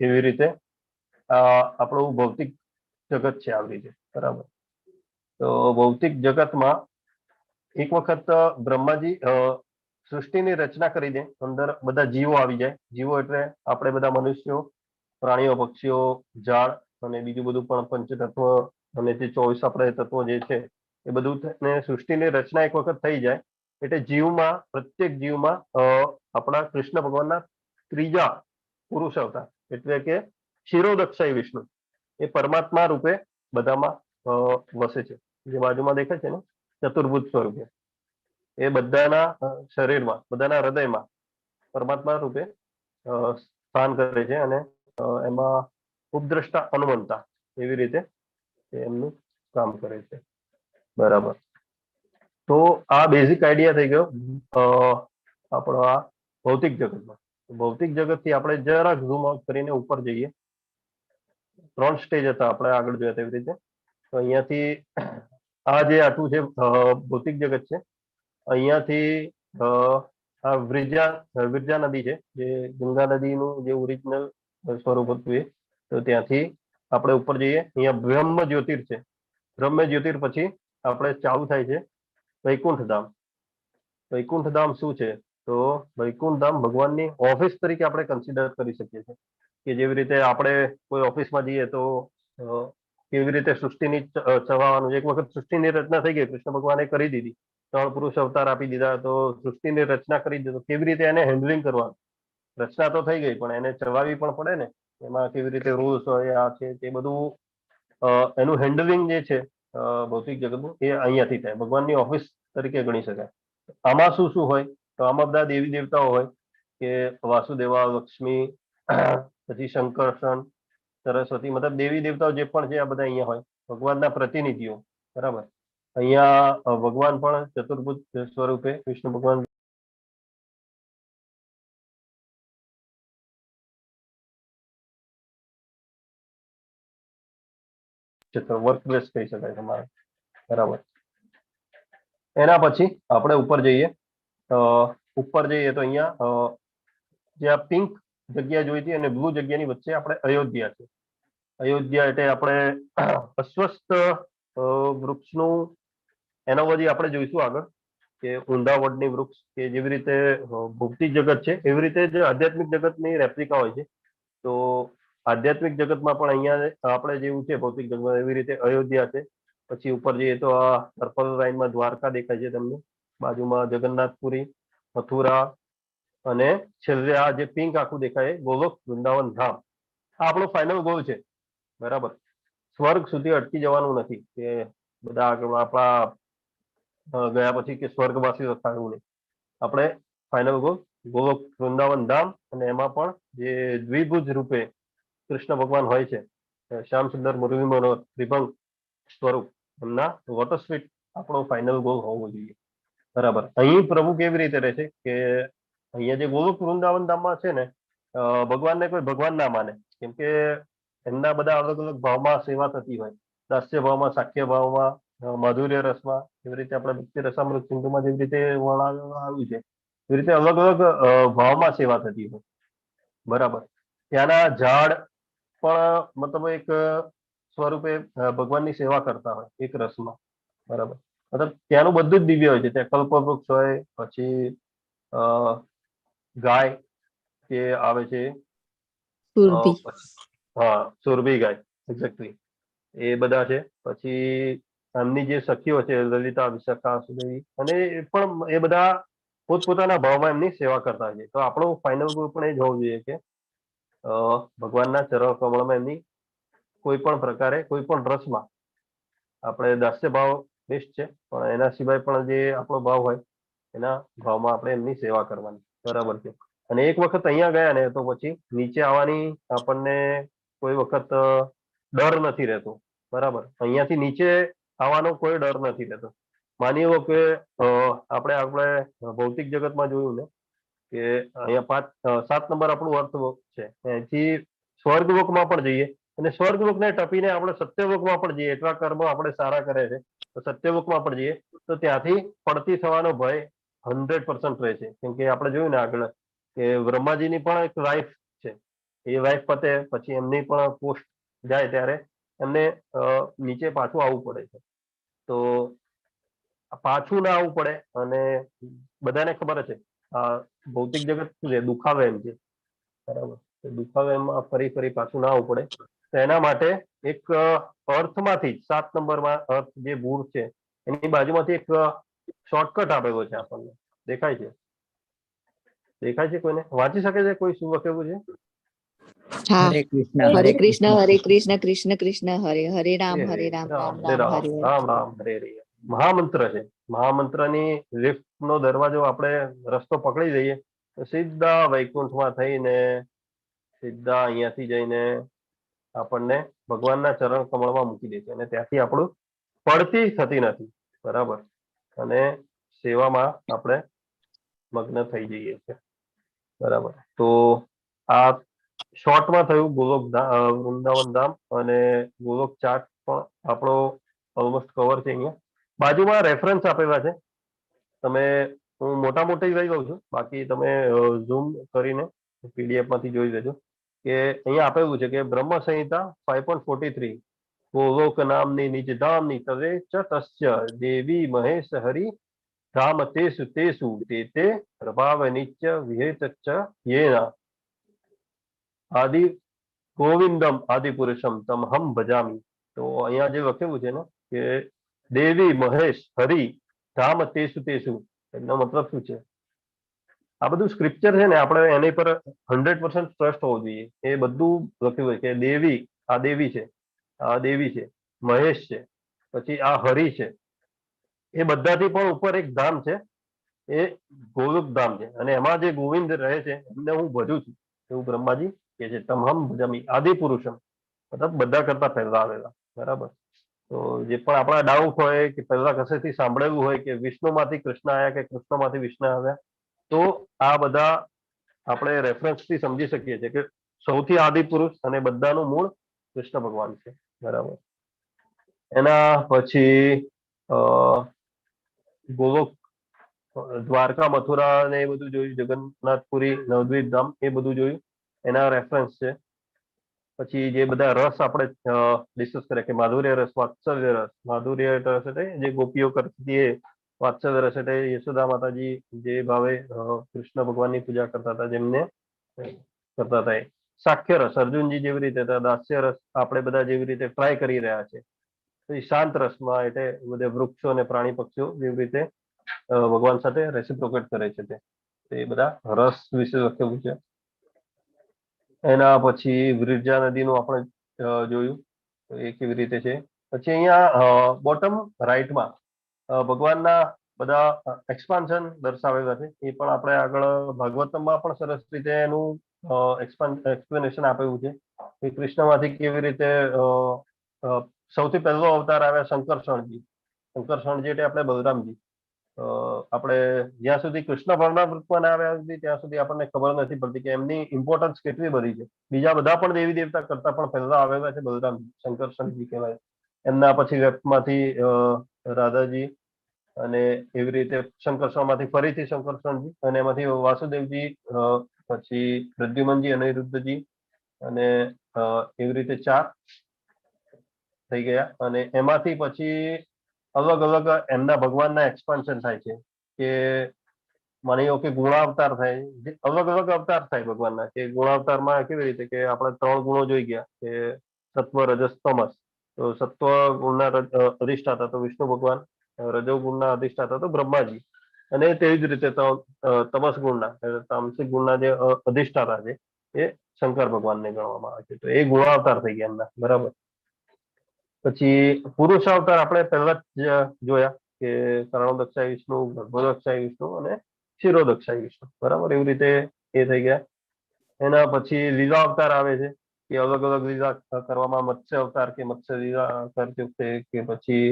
એવી રીતે આપણું ભૌતિક જગત છે આવી રીતે, બરાબર? તો ભૌતિક જગતમાં એક વખત બ્રહ્માજી સૃષ્ટિની રચના કરી દે, અંદર બધા જીવો આવી જાય. જીવો એટલે આપણે બધા મનુષ્યો, પ્રાણીઓ, પક્ષીઓ, ઝાડ અને બીજું બધું પણ, પંચતત્વ અને જે 24 આપણે તત્વો જે છે એ બધું ને સૃષ્ટિની રચના એક વખત થઈ જાય એટલે જીવમાં, પ્રત્યેક જીવમાં આપણા કૃષ્ણ ભગવાનના ત્રીજા પુરુષ અવતાર એટલે કે ક્ષીરોદકશાયી વિષ્ણુ એ પરમાત્મા રૂપે બધામાં વસે છે. જે બાજુમાં દેખાય છે ને ચતુર્ભુજ સ્વરૂપે, એ બધાના શરીરમાં, બધાના હૃદયમાં પરમાત્મા રૂપે સ્થાન કરે છે અને એમાં ઉપદ્રષ્ટા, અનુમંતા એવી રીતે એ એમનું કામ કરે છે, બરાબર? તો આ બેઝિક આઈડિયા થઈ ગયો આપણો આ ભૌતિક જગતમાં. ભૌતિક જગતથી આપણે જરાક ઝૂમ આઉટ કરીને ઉપર જઈએ. ત્રણ સ્ટેજ હતા આપણે આગળ જોયા તેવી રીતે. તો અહીંયાથી આ જે આટલું છે ભૌતિક જગત છે. અહીંયાથી આ વિરજા વિરજા નદી છે, જે ગંગા નદીનું જે ઓરિજિનલ સ્વરૂપ હતું એ. તો ત્યાંથી આપણે ઉપર જઈએ, અહીંયા બ્રહ્મ જ્યોતિર છે. બ્રહ્મ જ્યોતિર પછી આપણે ચાલુ થાય છે વૈકુંઠ ધામ. વૈકુંઠ ધામ શું છે? તો વૈકુંઠ ધામ ભગવાનની ઓફિસ તરીકે આપણે કન્સિડર કરી શકીએ છીએ, કે જેવી રીતે આપણે કોઈ ઓફિસમાં જઈએ તો કેવી રીતે સૃષ્ટિની ચલાવવાનું. એક વખત સૃષ્ટિની રચના થઈ ગઈ, કૃષ્ણ ભગવાને કરી દીધી, ત્રણ પુરુષ અવતાર આપી દીધા, તો સૃષ્ટિની રચના કરી દીધી, તો કેવી રીતે એને હેન્ડલિંગ કરવાનું? રચના તો થઈ ગઈ, પણ એને ચલાવવી પણ પડે ને. એમાં કેવી રીતે રૂલ્સ હોય, આ છે તે બધું, એનું હેન્ડલિંગ જે છે ભૌતિક જગતનું, એ અહીંયાથી થાય. ભગવાનની ઓફિસ તરીકે ગણી શકાય. આમાં શું શું હોય? તો આમાં બધા દેવી દેવતાઓ હોય કે વાસુદેવા, લક્ષ્મી, પછી શંકરસન, સરસ્વતી, મતલબ દેવી દેવતાઓ જે પણ છે આ બધા અહીંયા હોય, ભગવાનના પ્રતિનિધિઓ, બરાબર? અહીંયા ભગવાન પણ ચતુર્ભુજ સ્વરૂપે વિષ્ણુ ભગવાન ક્ષેત્ર, વર્ક પ્લેસ કહી શકાય તમારે, બરાબર? એના પછી આપણે ઉપર જઈએ. ઉપર જઈએ તો અહીંયા જે આ પિંક જગ્યા જોઈ હતી અને બ્લુ જગ્યાની વચ્ચે આપણે અયોધ્યા છે. અયોધ્યા એટલે આપણે અસ્વસ્થ વૃક્ષનું એનોલોજી આપણે જોઈશું આગળ, કે ઊંધા વડની વૃક્ષ કે જેવી રીતે ભૌતિક જગત છે એવી રીતે જ આધ્યાત્મિક જગતની રેપ્લિકા હોય છે. તો આધ્યાત્મિક જગતમાં પણ અહીંયા આપણે જેવું છે ભૌતિક જગતમાં એવી રીતે અયોધ્યા છે. પછી ઉપર જઈએ તો આ પર્પલ લાઈનમાં દ્વારકા દેખાય છે તમને, બાજુમાં જગન્નાથપુરી, મથુરા, અને છેલ્લે આ જે પિંક આખું દેખાય ગોલોક વૃંદાવન ધામ. આ આપણો ફાઇનલ ગોલ છે, બરાબર? સ્વર્ગ સુધી અટકી જવાનું નથી કે બધા આગળ આપણા ગયા પછી કે સ્વર્ગવાસી થાય એવું નહીં. આપણે ફાઇનલ ગોલ ગોલોક વૃંદાવન ધામ, અને એમાં પણ જે દ્વિભુજ રૂપે કૃષ્ણ ભગવાન હોય છે, શ્યામ સુંદર મુરલી મનોહર ત્રિભંગ સ્વરૂપ, એમના લોટસ ફીટ આપણો ફાઇનલ ગોલ હોવો જોઈએ, બરાબર? અહીં પ્રભુ કેવી રીતે રહે છે કે અહીંયા જે ગોલોક વૃંદાવન ધામમાં છે ને, ભગવાનને કોઈ ભગવાન ના માને, કેમ કે એમના બધા અલગ અલગ ભાવમાં સેવા થતી હોય, દાસ્ય ભાવમાં, સાખ્ય ભાવમાં, માધુર્ય રસમાં, એવી રીતે આપણે ભક્તિ રસામૃત સિંધુમાં જેવી રીતે વર્ણવવામાં આવ્યું છે એવી રીતે અલગ અલગ ભાવમાં સેવા થતી હોય, બરાબર? ત્યાંના ઝાડ પણ મતલબ એક સ્વરૂપે ભગવાનની સેવા કરતા હોય એક રસમાં, બરાબર? મતલબ ત્યાંનું બધું જ દિવ્ય હોય છે. ત્યાં કલ્પવૃક્ષ હોય, પછી ગાય કે આવે છે, સુરભી, હા, સુરભી ગાય, એક્ઝેક્ટલી, એ બધા છે. પછી એમની જે સખીઓ છે લલિતા, વિશાખા, સુદેવી, અને એ પણ એ બધા પોતપોતાના ભાવમાં એમની સેવા કરતા છે. તો આપણો ફાઇનલ ગોલ પણ એ જ હોવું જોઈએ કે ભગવાનના ચરણ કમળમાં એમની કોઈ પણ પ્રકારે કોઈ પણ રસમાં આપણે દાસ્ય ભાવ બેસ્ટ છે, પણ એના સિવાય પણ જે આપણો ભાવ હોય એના ભાવમાં આપણે એમની સેવા કરવાની, બરાબર છે? અને એક વખત અહીંયા ગયા ને તો પછી નીચે આવવાની આપણને કોઈ વખત ડર નથી રહેતો, બરાબર? અહીંયાથી નીચે આવવાનો કોઈ ડર નથી રહેતો. માની લો કે આપણે આપણે ભૌતિક જગતમાં જોયું ને કે અહીંયા 5 7 નંબર આપણું અર્થલોક છે, અહીંથી સ્વર્ગલોકમાં પણ જઈએ અને સ્વર્ગલોકને ટપીને આપણે સત્યલોકમાં પણ જઈએ, એટલા કર્મ આપણે સારા કરે છે તો સત્યલોકમાં પણ જઈએ તો ત્યાંથી પડતી થવાનો ભય 100% રહે છે. કેમ કે આપણે જોયું ને આગળ કે બ્રહ્માજીની પણ એક લાઈફ છે, એ લાઈફ પતે પછી એમની પણ પોસ્ટ જાય ત્યારે એમને નીચે પાછું આવવું પડે છે. તો પાછું ના આવવું પડે, અને બધાને ખબર છે આ ભૌતિક જગત શું છે, દુખાવે એમ છે, બરાબર? દુખાવે એમાં ફરી ફરી પાછું ના આવવું પડે, તો એના માટે એક અર્થમાંથી 7 નંબરમાં અર્થ જે ભૂર છે એની બાજુમાંથી એક શોર્ટકટ આપેલો છે આપણને, દેખાય છે? દેખાય છે કોઈને? વાંચી શકે છે કોઈ? શું લખેલું છે? હરે કૃષ્ણ હરે કૃષ્ણ હરે કૃષ્ણ કૃષ્ણ કૃષ્ણ હરે હરે, રામ હરે રામ રામ રામ હરે રામ રામ હરે હરે. મહામંત્ર છે. મહામંત્રની લિફ્ટ નો દરવાજો આપણે રસ્તો પકડી લઈએ તો સીધા વૈકુંઠમાં થઈને સીધા અહીંયાથી જઈને આપણને ભગવાનના ચરણ કમળમાં મૂકી દે છે, અને ત્યાંથી આપણું પડતી થતી નથી, બરાબર? અને સેવામાં આપણે મગ્ન થઈ જઈએ છીએ, બરાબર? તો આ શોર્ટમાં થયું ગોલોક વૃંદાવન ધામ અને ગોલોક ચાર્ટ પણ આપણો ઓલમોસ્ટ કવર છે. અહીંયા બાજુમાં રેફરન્સ આપેલા છે, તમે, હું મોટા મોટી લઈ લઉં છું, બાકી તમે ઝૂમ કરીને પીડીએફ માંથી જોઈ લેજો કે અહીંયા આપેલું છે કે બ્રહ્મ સંહિતા 5.43 ગોલોક નામની નિજ ધામની તવે ચ તસ્ય દેવી મહેશ હરિ ધામ તેસુ તેસુ તે તે પ્રભાવ નિત્ય વિહેત ચ યેના આદિ ગોવિંદમ આદિ પુરુષમ તમહમ ભજામી. તો અહીંયા જે લખેલું છે ને કે દેવી મહેશ હરિ ધામ તેસુ તેસુ, એમનો મતલબ શું છે? આ બધું સ્ક્રિપ્ચર છે ને, આપણે એની પર 100% ટ્રસ્ટ હોવો જોઈએ. એ બધું લખ્યું હોય કે દેવી, આ દેવી છે, આ દેવી છે, મહેશ છે, પછી આ હરિ છે, એ બધાથી પણ ઉપર એક ધામ છે, એ ગોલોક ધામ છે, અને એમાં જે ગોવિંદ રહે છે એમને હું ભજું છું એવું બ્રહ્માજી કે છે. તમહમ ભજામી આદિ પુરુષમ, મતલબ બધા કરતા પહેલા આવેલા. બરાબર. તો જે પણ આપણા ડાઉટ હોય કે પહેલા કશેથી સાંભળેલું હોય કે વિષ્ણુમાંથી કૃષ્ણ આવ્યા કે કૃષ્ણમાંથી વિષ્ણુ આવ્યા, તો આ બધા આપણે રેફરન્સથી સમજી શકીએ છીએ કે સૌથી આદિ પુરુષ અને બધાનું મૂળ કૃષ્ણ ભગવાન છે. બરાબર. એના પછી ગોલોક, દ્વારકા, મથુરા ને એ બધું જોયું, જગન્નાથપુરી, નવદ્વીપ ધામ એ બધું જોયું, એના રેફરન્સ છે. પછી જે બધા રસ આપણે ડિસ્કસ કર્યા કે માધુર્ય રસ, વાત્સલ્ય રસ. માધુર્ય રસ એટલે જે ગોપીઓ કરતી એ, વાત્સલ્ય રસ એટલે યશોદા માતાજી જે ભાવે કૃષ્ણ ભગવાનની પૂજા કરતા હતા, જેમને કરતા હતા એ. સાખ્ય રસ અર્જુનજી જેવી રીતે હતા, દાસ્ય રસ આપણે બધા જેવી રીતે ટ્રાય કરી રહ્યા છે. તો એ શાંત રસમાં એટલે બધે વૃક્ષો અને પ્રાણી પક્ષીઓ જેવી રીતે ભગવાન સાથે રેસિપ્રોકેટ કરે છે તે બધા રસ વિશે લખેલું છે. એના પછી વિરજા નદીનું આપણે જોયું તો એ કેવી રીતે છે. પછી અહીંયા બોટમ રાઈટમાં ભગવાનના બધા એક્સપાન્શન દર્શાવેલા છે. એ પણ આપણે આગળ ભાગવતમમાં પણ સરસ રીતે એનું એક્સપ્લેનેશન આપેલું છે કે કૃષ્ણમાંથી કેવી રીતે સૌથી પહેલો અવતાર આવ્યા શંકરષણજી. શંકરષણજી એટલે આપણે બલરામજી. આપણે જ્યાં સુધી કૃષ્ણ ભાવનામૃતમાં ના આવ્યા સુધી ત્યાં સુધી આપણને ખબર નથી પડતી કે એમની ઇમ્પોર્ટન્સ કેટલી બધી છે. બીજા બધા પણ દેવી દેવતા કરતા પણ પહેલા આવેલા છે બલરામજી, શંકરષણજી કહેવાય. એમના પછી વેપમાંથી રાધાજી, અને એવી રીતે શંકરષણમાંથી ફરીથી શંકરષણજી, અને એમાંથી વાસુદેવજી, પછી પ્રદ્યુમનજી, અનિરુદ્ધજી, અને એવી રીતે ચાર થઈ ગયા. અને એમાંથી પછી અલગ અલગ એમના ભગવાનના એક્સપાન્શન થાય છે કે માની લો કે ગુણાવતાર થાય, જે અલગ અલગ અવતાર થાય ભગવાનના. કે ગુણાવતારમાં કેવી રીતે કે આપણે ત્રણ ગુણો જોઈ ગયા કે સત્વ, રજસ, તમસ. તો સત્વ ગુણના અધિષ્ઠાતા તો વિષ્ણુ ભગવાન, રજો ગુણના અધિષ્ઠાતા તો બ્રહ્માજી, અને તેવી જ રીતે તમસ ગુણના, તામસિક ગુણના જે અધિષ્ઠાતા છે એ શંકર ભગવાનને ગણવામાં આવે છે. તો એ ગુણાવતાર થઈ ગયા એમના. બરાબર. પછી પુરુષ અવતાર આપણે પહેલા જ જોયા કે કારણોદક્ષાય વિષ્ણુ, ગર્ભોદક્ષાય વિષ્ણુ અને ક્ષીરોદક્ષાય વિષ્ણુ. બરાબર. એવી રીતે એ થઈ ગયા. એના પછી લીલા અવતાર આવે છે કે અલગ અલગ લીલા કરવામાં, મત્સ્ય અવતાર કે મત્સ્ય લીલા કરતી વખતે, કે પછી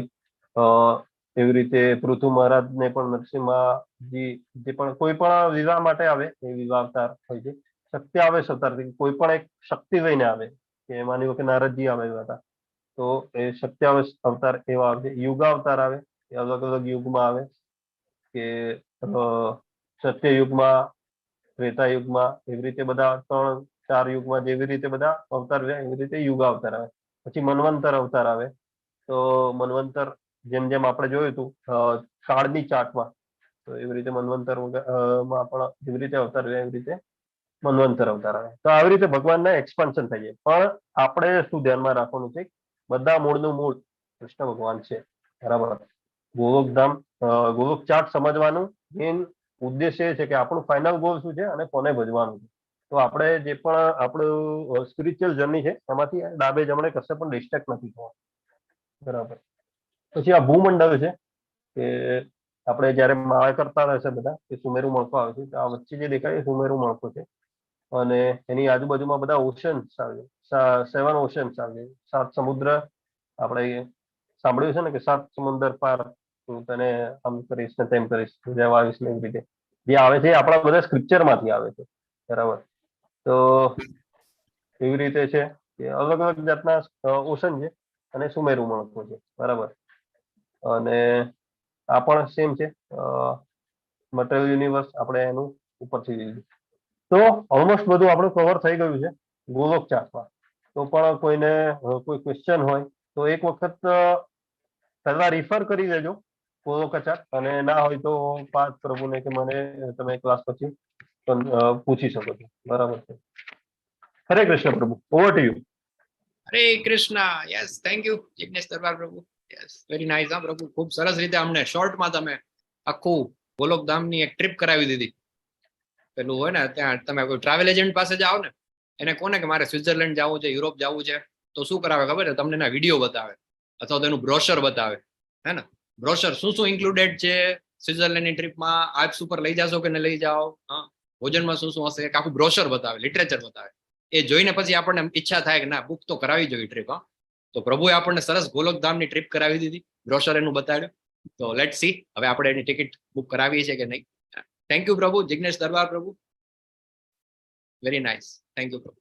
એવી રીતે પૃથુ મહારાજને પણ નરસિંહાજી જે પણ કોઈ પણ લીલા માટે આવે એ લીલા અવતાર હોય છે. શક્તિ આવેશ અવતાર, કોઈ પણ એક શક્તિ લઈને આવે, કે માની લો કે નારદજી આવેલા હતા તો એ શક્ત્યાવેશ અવતાર એવા આવે છે. યુગાવતાર આવે, એ અલગ અલગ યુગમાં આવે કે સત્ય યુગમાં, ત્રેતા યુગમાં, એવી રીતે બધા 3-4 યુગમાં જેવી રીતે બધા અવતાર રહ્યા એવી રીતે યુગાવતાર આવે. પછી મન્વંતર અવતાર આવે. તો મન્વંતર જેમ જેમ આપણે જોયું હતું કાળની ચાર્ટમાં, તો એવી રીતે મન્વંતર માં પણ જેવી રીતે અવતાર રહ્યા એવી રીતે મન્વંતર અવતાર આવે. તો આવી રીતે ભગવાનના એક્સપાન્શન થઈ જાય. પણ આપણે શું ધ્યાનમાં રાખવાનું છે, બધા મૂળનું મૂળ કૃષ્ણ ભગવાન છે. બરાબર. ગોલોકધામ, ગોલોક ચાર્ટ સમજવાનું મેઇન ઉદ્દેશ્ય એ છે કે આપણું ફાઇનલ ગોલ શું છે અને કોને ભજવાનું છે. તો આપણે જે પણ આપણું સ્પિરિચ્યુઅલ જર્ની છે એમાંથી ડાબે જમણે કશે પણ ડિસ્ટ્રેક્ટ નથી થવાનું. બરાબર. પછી આ ભૂમંડળ છે કે આપણે જયારે માળા કરતા રહેશે બધા કે સુમેરુ મણકો આવે છે, તો આ વચ્ચે જે દેખાય એ સુમેરુ મણકો છે, અને એની આજુબાજુમાં બધા ઓશન્સ આવે છે, 7 ઓશન્સ આવે છે, 7 સમુદ્ર. આપણે સાંભળ્યું છે ને કે 7 સમુદ્ર પાર હું તને આમ કરીશ ને તેમ કરીશ, જેમ આવીશ ને એવી રીતે જે આવે છે એ આપણા બધા સ્ક્રિપ્ચરમાંથી આવે છે. બરાબર. તો એવી રીતે છે કે અલગ અલગ જાતના ઓશન છે અને સુમેરુ મણકો છે. બરાબર. અને આ પણ સેમ છે, મટીરિયલ યુનિવર્સ આપણે એનું ઉપરથી લીધું. તો ઓલમોસ્ટ બધું આપણું કવર થઈ ગયું છે ગોલોક ચાર્ટમાં. તો પણ કોઈને કોઈ ક્વેશ્ચન હોય તો એક વખત પહેલા રિફર કરી લેજો ગોલોક ચાર્ટ, અને ના હોય તો પાર્થ પ્રભુને કે મને તમે ક્લાસ પછી પૂછી શકો છો. બરાબર છે. હરે કૃષ્ણ પ્રભુ, over to you. Hare Krishna. Yes, thank you, Jignesh Darbar Prabhu. Yes, very nice. હા પ્રભુ, ખૂબ સરસ રીતે અમને શોર્ટમાં તમે આખું ગોલોકધામની એક ટ્રીપ કરાવી દીધી. પેલું હોય ને, ત્યાં તમે કોઈ ટ્રાવેલ એજન્ટ પાસે જાઓ ને, એને કોને કે મારે સ્વિટ્ઝરલેન્ડ જવું છે, યુરોપ જવું છે, તો શું કરાવે ખબર છે તમને? એના વિડીયો બતાવે અથવા તો એનું બ્રોશર બતાવે, હે ને? બ્રોશર શું શું ઇન્ક્લુડેડ છે સ્વિટ્ઝરલેન્ડની ટ્રીપમાં, આલ્પ્સ ઉપર લઈ જાશો કે ન લઈ જાઓ, હા, ભોજનમાં શું શું હશે, એક આખું બ્રોશર બતાવે, લિટરેચર બતાવે. એ જોઈને પછી આપણને ઈચ્છા થાય કે ના, બુક તો કરાવી જોઈએ ટ્રીપ. હા, તો પ્રભુએ આપણને સરસ ગોલોકધામની ટ્રીપ કરાવી દીધી, બ્રોશર એનું બતાડ્યું. તો let see, હવે આપણે એની ટિકિટ બુક કરાવીએ છીએ કે નહીં. Thank you Prabhu, Jignesh Darbar Prabhu, very nice. Thank you Prabhu.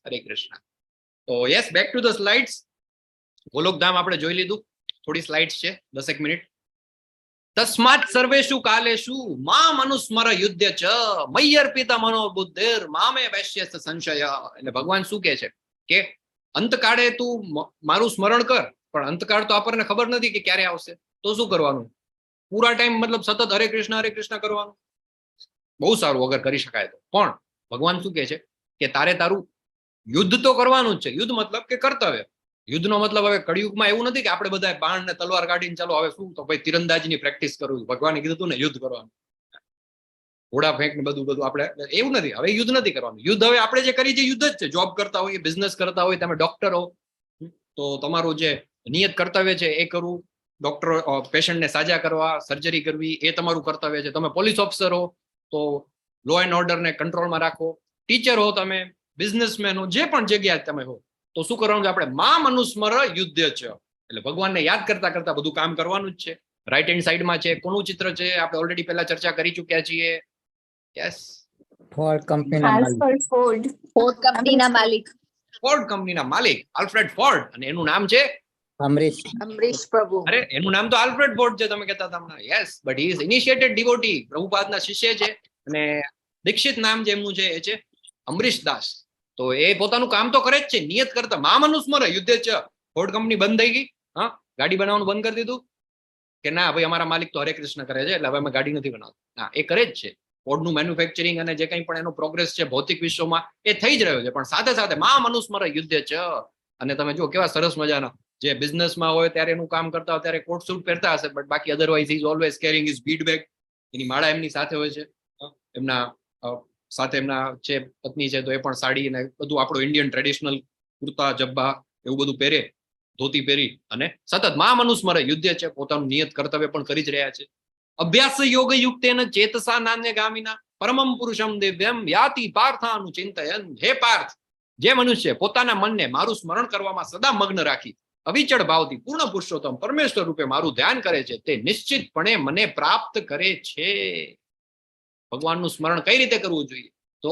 Hare Krishna. તો yes, back to the slides. Golokdham આપણે જોઈ લીધું. થોડી સ્લાઇડ્સ છે, દસેક મિનિટ. તસ્માત સર્વેષુ કાલેષુ મામ અનુસ્મર યુધ્ય ચ મય્યર્પિત મનોબુદ્ધિર મામે પશ્યસ્ય સંશય. એટલે ભગવાન શું કહે છે કે અંતકાળે તું મારું સ્મરણ કર. પણ અંતકાળ તો આપણને ખબર નથી કે ક્યારે આવશે, તો શું કરવાનું? પૂરા ટાઈમ મતલબ સતત હરે કૃષ્ણ હરે કૃષ્ણ કરવાનું? બહુ સારું અગર કરી શકાય તો. પણ ભગવાન શું કહે છે કે તારે તારું યુદ્ધ તો કરવાનું જ છે. યુદ્ધ મતલબ કે કર્તવ્ય. યુદ્ધનો મતલબ હવે કળિયુગમાં એવું નથી કે આપણે બધા બાણ ને તલવાર કાઢીને ચાલો હવે શું તો ભાઈ તીરંદાજીની પ્રેક્ટિસ કરવું. ભગવાને કીધું હતું ને યુદ્ધ કરવાનું, ઘોડા ફેંક ને બધું બધું, આપણે એવું નથી. હવે યુદ્ધ નથી કરવાનું. યુદ્ધ હવે આપણે જે કરીએ છીએ યુદ્ધ જ છે. જોબ કરતા હોય, બિઝનેસ કરતા હોય, તમે ડોક્ટર હો તો તમારું જે નિયત કર્તવ્ય છે એ કરવું, ડોક્ટર પેશન્ટને સાજા કરવા, સર્જરી કરવી, એ તમારું કર્તવ્ય છે. તમે પોલીસ ઓફિસર હો તો લો એન્ડ ઓર્ડરને કંટ્રોલમાં રાખો. ટીચર હો તમે, બિઝનેસમેન હો, જે પણ જગ્યા તમે હો, તો શું કરવાનું છે આપણે? મામ અનુસ્મર યુદ્ધ છે. એટલે ભગવાનને યાદ કરતા કરતા બધું કામ કરવાનું જ છે. રાઈટ હેન્ડ સાઈડમાં છે, કોનું ચિત્ર છે? આપણે ઓલરેડી પહેલા ચર્ચા કરી ચુક્યા છીએ. યસ. ફોર્ડ કંપનીના માલિક. Alfred Ford. ફોર્ડ કંપનીના માલિક. ફોર્ડ કંપનીના માલિક આલ્ફ્રેડ ફોર્ડ અને એનું નામ છે અમરીશ. અમરીશ પ્રભુ. અરે, એનું નામ તો આલ્ફ્રેડ ફોર્ડ છે, તમે કહેતા હતા હમણાં. Yes, but he is initiated devotee. પ્રભુપાદના શિષ્ય છે અને દીક્ષિત નામ જે એમનું છે એ છે અમરીશ દાસ. તો એ પોતાનું કામ તો કરે જ છે, નિયત કરતા. મામ અનુસ્મર યુદ્ધે ચ. ફોર્ડ કંપની બંધ થઈ ગઈ? હા, ગાડી બનાવવાનું બંધ કરી દીધું કે ના ભાઈ, અમારા માલિક તો હરે કૃષ્ણ કરે છે એટલે હવે અમે ગાડી નથી બનાવતા? ના, એ કરે જ છે. ફોર્ડનું મેન્યુફેક્ચરિંગ અને જે કંઈ પણ એનો પ્રોગ્રેસ છે ભૌતિક વિશ્વમાં એ થઈ જ રહ્યો છે, પણ સાથે સાથે મામ અનુસ્મર યુદ્ધે ચ. અને તમે જો કેવા સરસ મજાના, જે બિઝનેસમાં હોય ત્યારે એનું કામ કરતા હોય ત્યારે કોટ સૂટ પહેરતા હશે, બટ બાકી otherwise is always carrying his bead bag. એની માળા એમની સાથે હોય છે. એમના સાથે એમના જે પત્ની છે તો એ પણ સાડી અને બધું આપણું ઇન્ડિયન ટ્રેડિશનલ કુર્તા, જબ્બા એવું બધું પહેરે, ધોતી પહેરી અને સતત મામ અનુસ્મરે યુદ્ધ છે, પોતાનું નિયત કર્તવ્ય પણ કરી જ રહ્યા છે. અભ્યાસ યોગ યુક્તેન ચેતસા નાન્ય ગામિના પરમમ પુરુષમ દિવ્યમ યાતિ પાર્થાનુચિંતયન. હે પાર્થ, જે મનુષ્ય પોતાના મનને મારું સ્મરણ કરવામાં સદા મગ્ન રાખી અવિચળ ભાવથી પૂર્ણ પુરુષોત્તમ પરમેશ્વર રૂપે મારું ધ્યાન કરે છે તે નિશ્ચિતપણે મને પ્રાપ્ત કરે છે. ભગવાનનું સ્મરણ કઈ રીતે કરવું જોઈએ? તો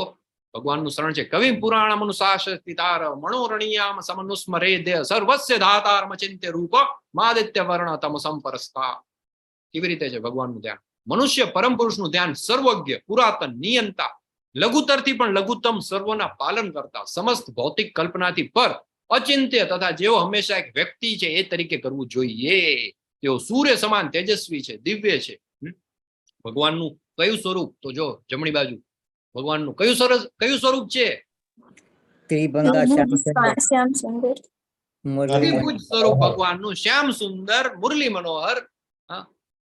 ભગવાનનું સ્મરણ છે કવિ પુરાણ અનુશાસતિ તાર મનોરણિયામ સમનુસ્મરે દેહ સર્વસ્ય ધાતારમ ચિંત્ય રૂપ માદિત્ય વર્ણ તમ સંપરસ્તા. કેવી રીતે છે ભગવાનનું ધ્યાન? મનુષ્ય પરમ પુરુષનું ધ્યાન સર્વજ્ઞ, પુરાતન, નિયંતા, લઘુતરથી પણ લઘુત્તમ સર્વના પાલન કરતા, સમસ્ત ભૌતિક કલ્પનાથી પર, અચિંત્ય તથા જેઓ હંમેશા એક વ્યક્તિ છે એ તરીકે કરવું જોઈએ. તેઓ સૂર્ય સમાન તેજસ્વી છે, દિવ્ય છે. ભગવાનનું કયું સ્વરૂપ? તો જો જમણી બાજુ ભગવાનનું કયું સરસ કયું સ્વરૂપ છે? ત્રિભંગા શ્યામ સુંદર. શ્યામ સુંદર. મુરલી. ત્રિભુજ સ્વરૂપ ભગવાનનું, શ્યામ સુંદર, મુરલી મનોહર. હા,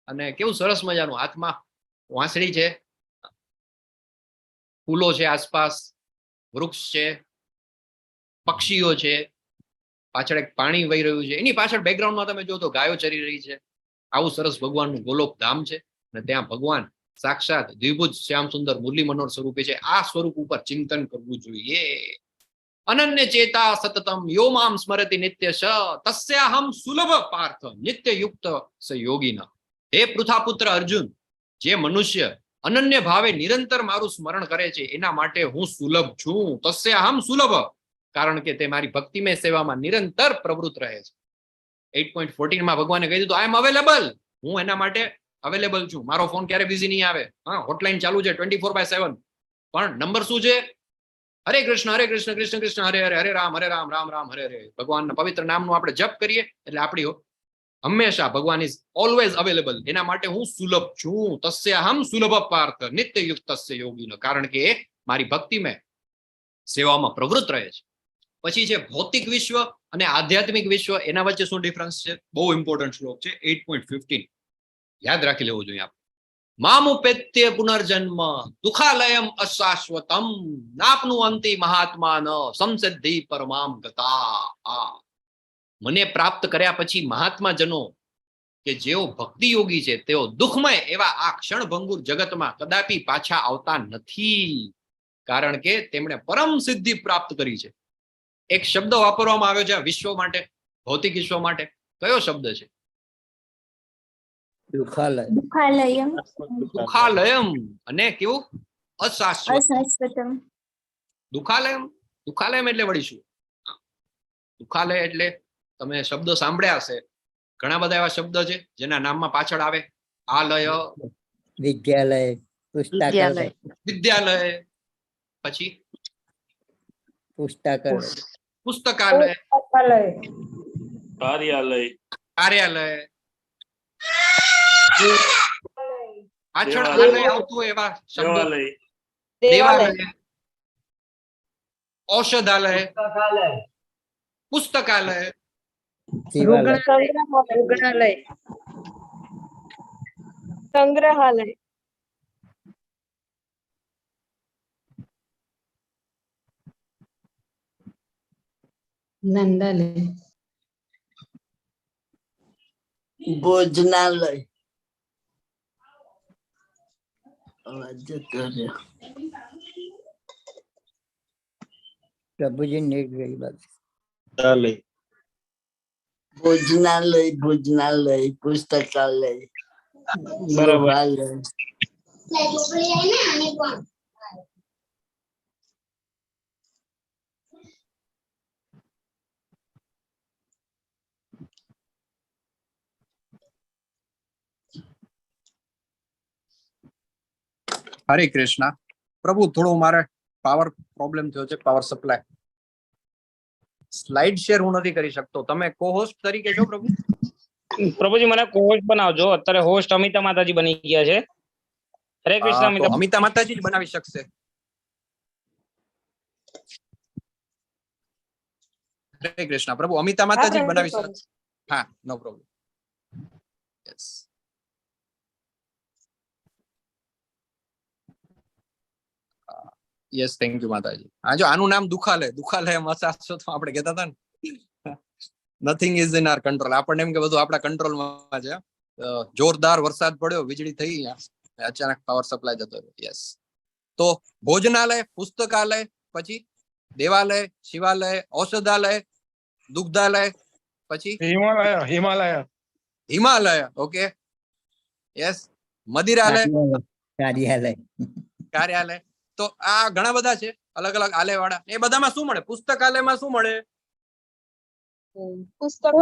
અને કેવું સરસ મજાનું હાથમાં વાંસળી છે, ફૂલો છે આસપાસ, વૃક્ષ છે, પક્ષીઓ છે, પાછળ એક પાણી વહી રહ્યું છે, એની પાછળ બેકગ્રાઉન્ડમાં તમે જો તો ગાયો ચરી રહી છે. આવું સરસ ભગવાનનું ગોલોક ધામ છે અને ત્યાં ભગવાન સાક્ષાત દ્વિભુજ શ્યામ સુંદર મુરલી મનોહર સ્વરૂપે છે. આ સ્વરૂપ ઉપર ચિંતન કરવું જોઈએ. અનન્ય ચેતા સતતમ યો મામ સ્મરતિ નિત્યશ તસ્યાહમ સુલભ પાર્થ નિત્ય યુક્ત સ યોગીન. હે પૃથાપુત્ર અર્જુન, જે મનુષ્ય અનન્ય ભાવે નિરંતર મારું સ્મરણ કરે છે એના માટે હું સુલભ છું. તસ્યાહમ સુલભ, કારણ કે તે મારી ભક્તિમય સેવામાં નિરંતર પ્રવૃત્ત રહે છે. 8.14 માં ભગવાને કહી દીધું, આઈ એમ અવેલેબલ. હું એના માટે અવેલેબલ છું. મારો ફોન ક્યારે બિઝી નહીં આવે. હા, હોટલાઇન ચાલુ છે 24/7. પણ નંબર શું છે? હરે કૃષ્ણ હરે કૃષ્ણ કૃષ્ણ કૃષ્ણ હરે હરે, હરે રામ હરે રામ રામ રામ હરે હરે. ભગવાનના પવિત્ર નામનું આપણે જપ કરીએ એટલે આપણી હંમેશા ભગવાન is always available. એના માટે હું સુલભ છું. તસ્યાહમ સુલભ પાર્થ નિત્ય યુક્તસ્ય યોગીન, કારણ કે એ મારી ભક્તિમય સેવામાં પ્રવૃત્ત રહે છે. પછી છે ભૌતિક વિશ્વ અને આધ્યાત્મિક વિશ્વ, એના વચ્ચે શું ડિફરન્સ છે? બહુ ઇમ્પોર્ટન્ટ શ્લોક છે 8.15, યાદ રાખી લેવું જોઈએ આપણે. મામુપેત્ય પુનર્જન્મ દુઃખાલયમ અશાશ્વતમ નાપનુઅંતિ મહાત્માન સંસિદ્ધિ પરમામ ગતા. આ મને પ્રાપ્ત કર્યા પછી મહાત્મા જનો કે જેઓ ભક્તિ યોગી છે તેઓ દુઃખમય એવા આ ક્ષણભંગુર જગતમાં કદાપી પાછા આવતા નથી, કારણ કે તેમણે પરમ સિદ્ધિ પ્રાપ્ત કરી છે. એક શબ્દ વાપરવામાં આવ્યો છે આ વિશ્વ માટે, ભૌતિક વિશ્વ માટે. કયો શબ્દ છે? દુઃખાલય. દુઃખાલયમ. દુઃખાલયમ. અને કેવું? અશાશ્વત. અશાશ્વતમ. દુઃખાલયમ. દુઃખાલયમ એટલે વળી શું? દુઃખાલય એટલે તમે શબ્દ સાંભળ્યા હશે, ઘણા બધા એવા શબ્દ છે જેના નામમાં પાછળ આવે આલય, વિદ્યાલય, પુસ્તકાલય, વિદ્યાલય, પછી પુસ્તકાલય, પુસ્તકાલય, કાર્યાલય, કાર્યાલય, પાછળ આલય આવતું હોય એવા શબ્દો, દેવાલય, દેવાલય, ઔષધાલય, પુસ્તકાલય, શિવાલય, સંગ્રહાલય, નંદાલય, ભોજનાલય. અવાજ જતો રહ્યો. પ્રભુજી નેટ ગઈ બાજુ. ભોજનાલય, ભોજનાલય, પુસ્તકાલય, બરાબર. ગૃહાલય. ચોપડી લઈને આની પણ. હરે કૃષ્ણ પ્રભુ, થોડો મારે પાવર પ્રોબ્લેમ થયો છે, પાવર સપ્લાય. સ્લાઇડ શેર હું નથી કરી શકતો. તમે કો હોસ્ટ તરીકે છો પ્રભુ? પ્રભુજી, મને કો-હોસ્ટ બનાવજો. અત્યારે હોસ્ટ અમિતા માતાજી બની ગયા છે. હરે કૃષ્ણ. હા, તો અમિતા. અમિતા માતાજી જ બનાવી શકશે. હરે કૃષ્ણ પ્રભુ, અમિતા માતાજી જ બનાવી શકશે. હા, no problem. Yes, yes, thank you માતાજી. હા, જો આનું નામ દુખાલય. દુખાલય તો આપણે કહેતા હતા ને, nothing is in our control. આપણને એમ કે બધું આપણા કંટ્રોલમાં છે. જોરદાર વરસાદ પડ્યો, વીજળી થઈ, અચાનક પાવર સપ્લાય જતો રહ્યો. યસ, તો ભોજનાલય, પુસ્તકાલય, પછી દેવાલય, શિવાલય, ઔષધાલય, દુગ્ધાલય, પછી હિમાલય, હિમાલય, હિમાલય, ઓકે, યસ, મદિરાલય, કાર્યાલય, કાર્યાલય. તો આ ઘણા બધા છે અલગ અલગ આલય વાળા. એ બધામાં શું મળે? પુસ્તકાલયમાં શું મળે? પુસ્તકો.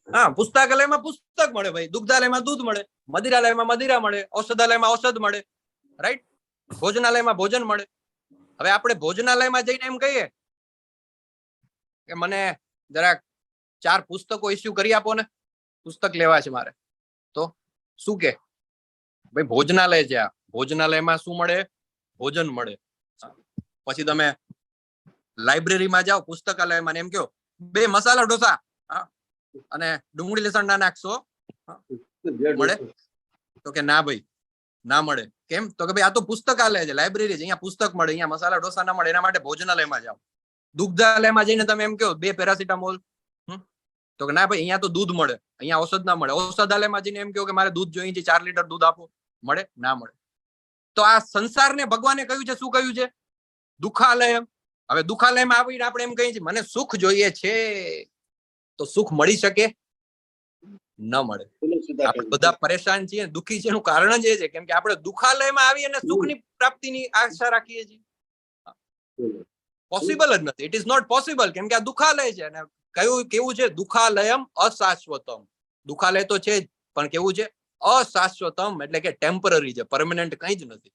હા, પુસ્તકાલયમાં પુસ્તક મળે ભાઈ, દુગ્ધાલયમાં દૂધ મળે, મદિરાલયમાં મદિરા મળે, ઔષધાલયમાં ઔષધ મળે, રાઈટ? ભોજનાલયમાં ભોજન મળે. હવે આપણે ભોજનાલયમાં જઈને એમ કહીએ કે મને જરાક 4 પુસ્તકો ઇસ્યુ કરી આપો ને, પુસ્તક લેવા છે મારે, તો શું કે ભાઈ ભોજનાલય છે આ, ભોજનાલયમાં શું મળે? ભોજન મળે. પછી તમે લાઇબ્રેરીમાં જાઓ, પુસ્તકાલયમાં, એમ કહો 2 મસાલા ઢોસા, હા, અને ડુંગળી લસણ ના નાખશો, મળે? તો કે ના ભાઈ, ના મળે. કેમ? તો કે ભાઈ આ તો પુસ્તકાલય છે, લાઇબ્રેરી છે, અહીંયા પુસ્તક મળે, અહીંયા મસાલા ઢોસા ના મળે, એના માટે ભોજનાલયમાં જાઓ. દુગ્ધાલયમાં જઈને તમે એમ કહો 2 પેરાસિટામોલ, તો કે ના ભાઈ અહીંયા તો દૂધ મળે, અહીંયા ઔષધ ના મળે. ઔષધાલયમાં જઈને એમ કહો કે મારે દૂધ જોઈએ છે, 4 લીટર દૂધ આપો, મળે? ના મળે. તો આ સંસારને ભગવાને કહ્યું છે, શું કહ્યું છે? દુખાલય. હવે દુખાલયમાં આવીને આપણે એમ કહીએ છીએ મને સુખ જોઈએ છે, તો સુખ મળી શકે? ન મળે. આપણે બધા પરેશાન છીએ, દુખી છીએ, એનું કારણ જ એ છે કેમ કે આપણે દુખાલયમાં આવી અને સુખની પ્રાપ્તિની આશા રાખીએ છીએ. પોસિબલ જ નથી, it is not possible, કેમ કે આ દુખાલય છે. અને કયું કેવું છે? દુખાલયમ અશાશ્વતમ. દુખાલય તો છે જ, પણ કેવું છે? અશાશ્વતમ, એટલે કે ટેમ્પરરી છે, પરમેનન્ટ કંઈ જ નથી.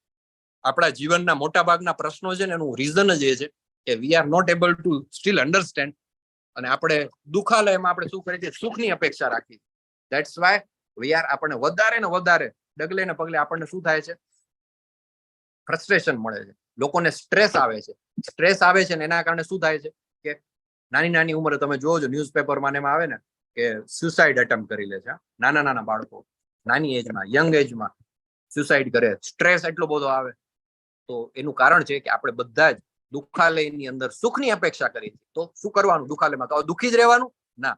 આપણા જીવનના મોટા ભાગના પ્રશ્નો છે ને એનું રીઝન જ એ છે કે we are not able to still understand. અને આપણે દુખાલયમાં આપણે શું કરીએ છીએ? સુખની અપેક્ષા રાખીએ. That's why we are, આપણને વધારે ને વધારે ડગલે ને પગલે આપણને શું થાય છે? ફ્રસ્ટ્રેશન મળે છે, લોકોને સ્ટ્રેસ આવે છે. સ્ટ્રેસ આવે છે ને એના કારણે શું થાય છે? કે નાની નાની ઉંમરે તમે જોવો છો ન્યૂઝપેપરમાં ને એમાં આવે ને કે સ્યુસાઇડ એટેમ્પ કરી લે છે. નાના નાના બાળકો નાની એજમાં, યંગ એજમાં સ્યુસાઇડ કરે, સ્ટ્રેસ એટલો બધો આવે. તો એનું કારણ છે કે આપણે બધા જ દુઃખાલયની અંદર સુખની અપેક્ષા કરી છે. તો શું કરવાનું દુઃખાલયમાં? તો દુઃખી જ રહેવાનું ના.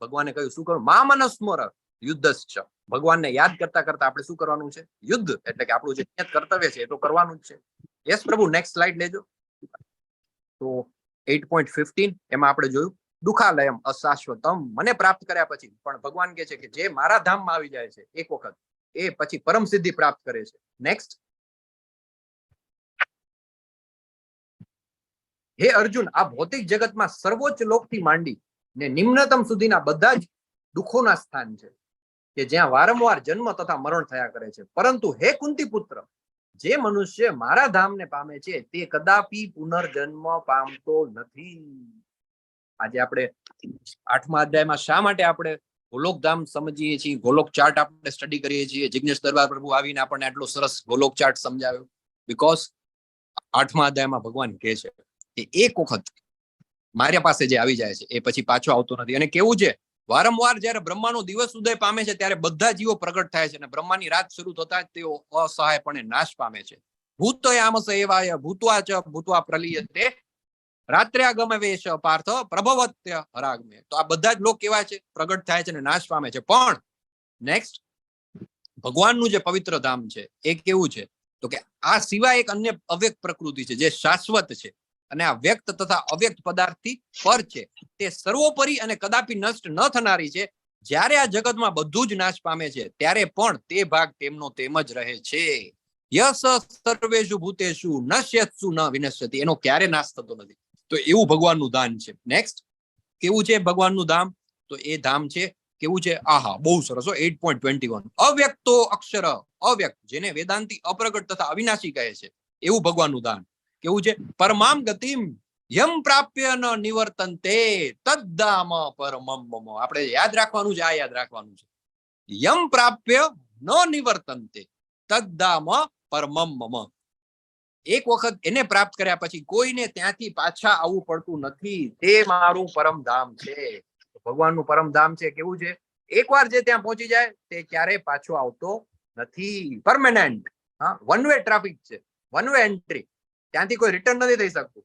ભગવાને કહ્યું શું કરવું? મા મનસ્મર યુદ્ધશ્ચ. ભગવાનને યાદ કરતા કરતા આપણે શું કરવાનું છે? યુદ્ધ, એટલે કે આપણું જે નિયત કર્તવ્ય છે એ તો કરવાનું જ છે. યસ પ્રભુ, નેક્સ્ટ સ્લાઇડ લેજો. તો 8.15 એમાં આપણે જોયું દુઃખાલયમ અશાશ્વતમ, મને પ્રાપ્ત કર્યા પછી પણ ભગવાન કહે છે કે જે મારા ધામમાં આવી જાય છે એક વખત, એ પછી પરમ સિદ્ધિ પ્રાપ્ત કરે છે. નેક્સ્ટ. હે અર્જુન, આ ભૌતિક જગતમાં સર્વોચ્ચ લોકથી માંડી ને નિમ્નતમ સુધીના બધા જ દુઃખોના સ્થાન છે કે જ્યાં વારંવાર જન્મ તથા મરણ થયા કરે છે. પરંતુ હે કુંતી પુત્ર, જે મનુષ્ય મારા ધામને પામે છે તે કદાપી પુનર્જન્મ પામતો નથી. આજે આપણે 8મા અધ્યાયમાં શા માટે આપણે ગોલોકધામ સમજીએ છીએ, ગોલોક ચાર્ટ આપણે સ્ટડી કરીએ છીએ? જિજ્ઞેશ દરબાર પ્રભુ આવીને આપણને આટલો સરસ ગોલોક ચાર્ટ સમજાવ્યો. Because 8મા અધ્યાયમાં ભગવાન કહે છે કે એક વખત મારા પાસે જે આવી જાય છે એ પછી પાછો આવતો નથી. અને કેવું છે, વારંવાર જ્યારે બ્રહ્માનો દિવસ ઉદય પામે છે ત્યારે બધા જીવો પ્રગટ થાય છે અને બ્રહ્માની રાત શરૂ થતા જ તેઓ અસહાયપણે નાશ પામે છે. ભૂતયામસ એવાય ભૂતવા ચ ભૂતવા પ્રલીયતે રાત્ર્યાગમવેશ પાર્થ પ્રભવત્ય હરાગમે. તો આ બધા જ લોક કેવા છે? પ્રગટ થાય છે અને નાશ પામે છે. પણ નેક્સ્ટ, ભગવાનનું જે પવિત્ર ધામ છે એ કેવું છે? તો કે આ સિવાય એક અન્ય અવ્યક્ત પ્રકૃતિ છે જે શાશ્વત છે અને આ વ્યક્ત તથા અવ્યક્ત પદાર્થથી પર છે. તે સર્વોપરી અને કદાપી નષ્ટ ન થનારી છે. જ્યારે આ જગતમાં બધું જ નાશ પામે છે ત્યારે પણ તે ભાગ તેમનો તેમ જ રહે છે. યસ સર્વેષુ ભૂતેષુ નશ્યત્સુ ન વિનશ્યતિ, એનો ક્યારે નાશ થતો નથી. તો એવું ભગવાનનું ધામ છે. નેક્સ્ટ, કેવું છે ભગવાનનું ધામ? તો એ ધામ છે કેવું છે? આહા, બહુ સરસ હો. 8.21, અવ્યક્તો અક્ષર, અવ્યક્ત જેને વેદાંતિ અપ્રગટ તથા અવિનાશી કહે છે, એવું ભગવાનનું ધામ કેવું છે? પરમામ ગતિમ યમ પ્રાપ્ય ન નિવર્તન્તે તદ્ધામ પરમમ મમ. આપણે યાદ રાખવાનું છે, આ યાદ રાખવાનું છે. યમ પ્રાપ્ય ન નિવર્તન્તે તદ્ધામ પરમમ મમ. એક વખત એને પ્રાપ્ત કર્યા પછી કોઈને ત્યાંથી પાછા આવવું પડતું નથી. તે મારું પરમ ધામ છે. ભગવાનનું પરમ ધામ છે કેવું છે? એકવાર જે ત્યાં પહોંચી જાય તે ક્યારેય પાછો આવતો નથી. પરમેનન્ટ, હા, વન વે ટ્રાફિક છે, વન વે એન્ટ્રી. ત્યાંથી કોઈ રિટર્ન નથી થઈ શકતું.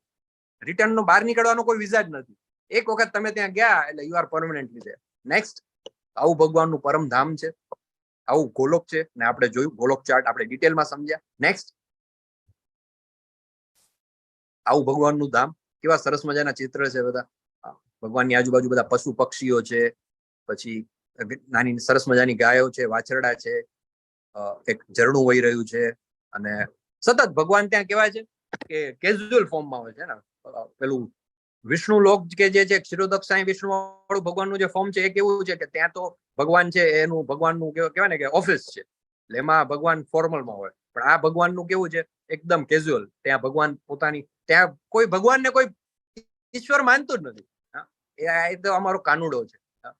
રિટર્ન નો બહાર નીકળવાનો કોઈ વિઝા જ નથી. એક વખત તમે ત્યાં ગયા એટલે you are permanently there. Next, આવું ભગવાનનું પરમ ધામ છે, આવું ગોલોક છે ને આપણે જોયું ગોલોક ચાર્ટ આપણે ડિટેલમાં સમજ્યા. નેક્સ્ટ, આવું ભગવાનનું ધામ, કેવા સરસ મજાના ચિત્ર છે બધા. ભગવાનની આજુબાજુ બધા પશુ પક્ષીઓ છે, પછી નાની સરસ મજાની ગાયો છે, વાછરડા છે, એક ઝરણું વહી રહ્યું છે અને સતત ભગવાન ત્યાં કેવા છે કે કેઝ્યુઅલ ફોર્મમાં હોય છે ને. પેલું વિષ્ણુ લોક કે જે છે ક્ષીરોદક સાંઈ વિષ્ણુ વાળું ભગવાનનું જે ફોર્મ છે એ કેવું છે કે ત્યાં તો ભગવાન છે એનું ભગવાનનું કહેવાય ને કે ઓફિસ છે, એટલે એમાં ભગવાન ફોર્મલમાં હોય. પણ આ ભગવાનનું કેવું છે એકદમ કેઝ્યુઅલ. ત્યાં ભગવાન પોતાની, ત્યાં કોઈ ભગવાનને કોઈ ઈશ્વર માનતું જ નથી. હા, એ તો અમારો કાનુડો છે. હા,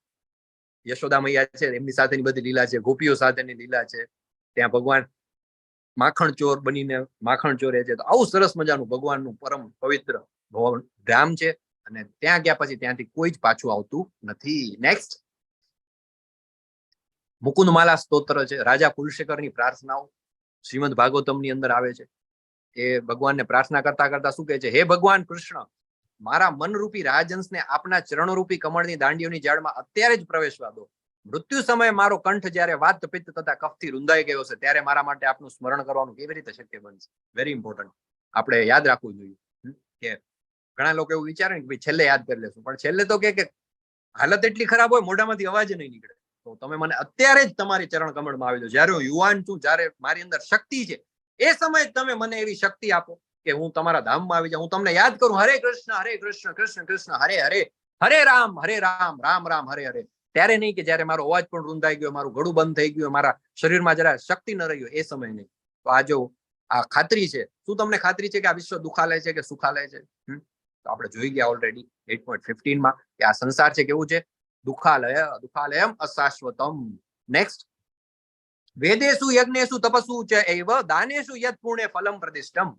યશોદા મૈયા છે એમની સાથેની બધી લીલા છે, ગોપીઓ સાથેની લીલા છે. ત્યાં ભગવાન માખણ ચોર બનીને માખણ ચોરે છે. તો આવું સરસ મજાનું ભગવાનનું પરમ પવિત્ર ધામ છે અને ત્યાં ગયા પછી ત્યાંથી કોઈ જ પાછું આવતું નથી. નેક્સ્ટ, મુકુંદમાલા સ્તોત્ર છે, રાજા કુલશેખરની પ્રાર્થનાઓ શ્રીમદ ભાગવતમની અંદર આવે છે. એ ભગવાનને પ્રાર્થના કરતા કરતા શું કહે છે? હે ભગવાન કૃષ્ણ, મારા મનરૂપી રાજહંસને આપના ચરણરૂપી કમળની દાંડીઓની જાળમાં અત્યારે જ પ્રવેશવા દો. મૃત્યુ સમયે મારો કંઠ જ્યારે વાત પિત્ત તથા કફથી રૂંધાઈ ગયો છે ત્યારે મારા માટે આપનું સ્મરણ કરવાનું કેવી રીતે શક્ય બનશે? વેરી ઇમ્પોર્ટન્ટ, આપણે યાદ રાખવું જોઈએ કે ઘણા લોકો એવું વિચારે ને કે ભાઈ છેલ્લે યાદ કરી લેશું, પણ છેલ્લે તો કે હાલત એટલી ખરાબ હોય મોઢામાંથી અવાજ નહીં નીકળે. તો તમે મને અત્યારે જ તમારી ચરણ કમળમાં આવી દો. જ્યારે હું યુવાન છું, જ્યારે મારી અંદર શક્તિ છે, એ સમયે તમે મને એવી શક્તિ આપો કે હું તમારા ધામમાં આવી જાઉં, હું તમને યાદ કરું. હરે કૃષ્ણ હરે કૃષ્ણ કૃષ્ણ કૃષ્ણ હરે હરે, હરે રામ હરે રામ રામ રામ હરે હરે. ત્યારે નહીં કે જ્યારે મારો અવાજ પણ રૂંધાઈ ગયો, મારું ગળું બંધ થઈ ગયું, મારા શરીરમાં જરા શક્તિ ન રહ્યું, એ સમય નહીં. તો આ જો આ ખાતરી છે, શું તમને ખાતરી છે કે આ વિશ્વ દુખાલય છે કે સુખાલય છે? તો આપણે જોઈ ગયા ઓલરેડી 8.15 માં કે આ સંસાર છે કેવું છે? દુખાલય, દુખાલયમ અશાશ્વતમ. નેક્સ્ટ, વેદેશુ યજ્ઞેશુ તપસુ ચ એવ દાનેશુ યત પુણ્ય ફલમ પ્રતિષ્ઠમ.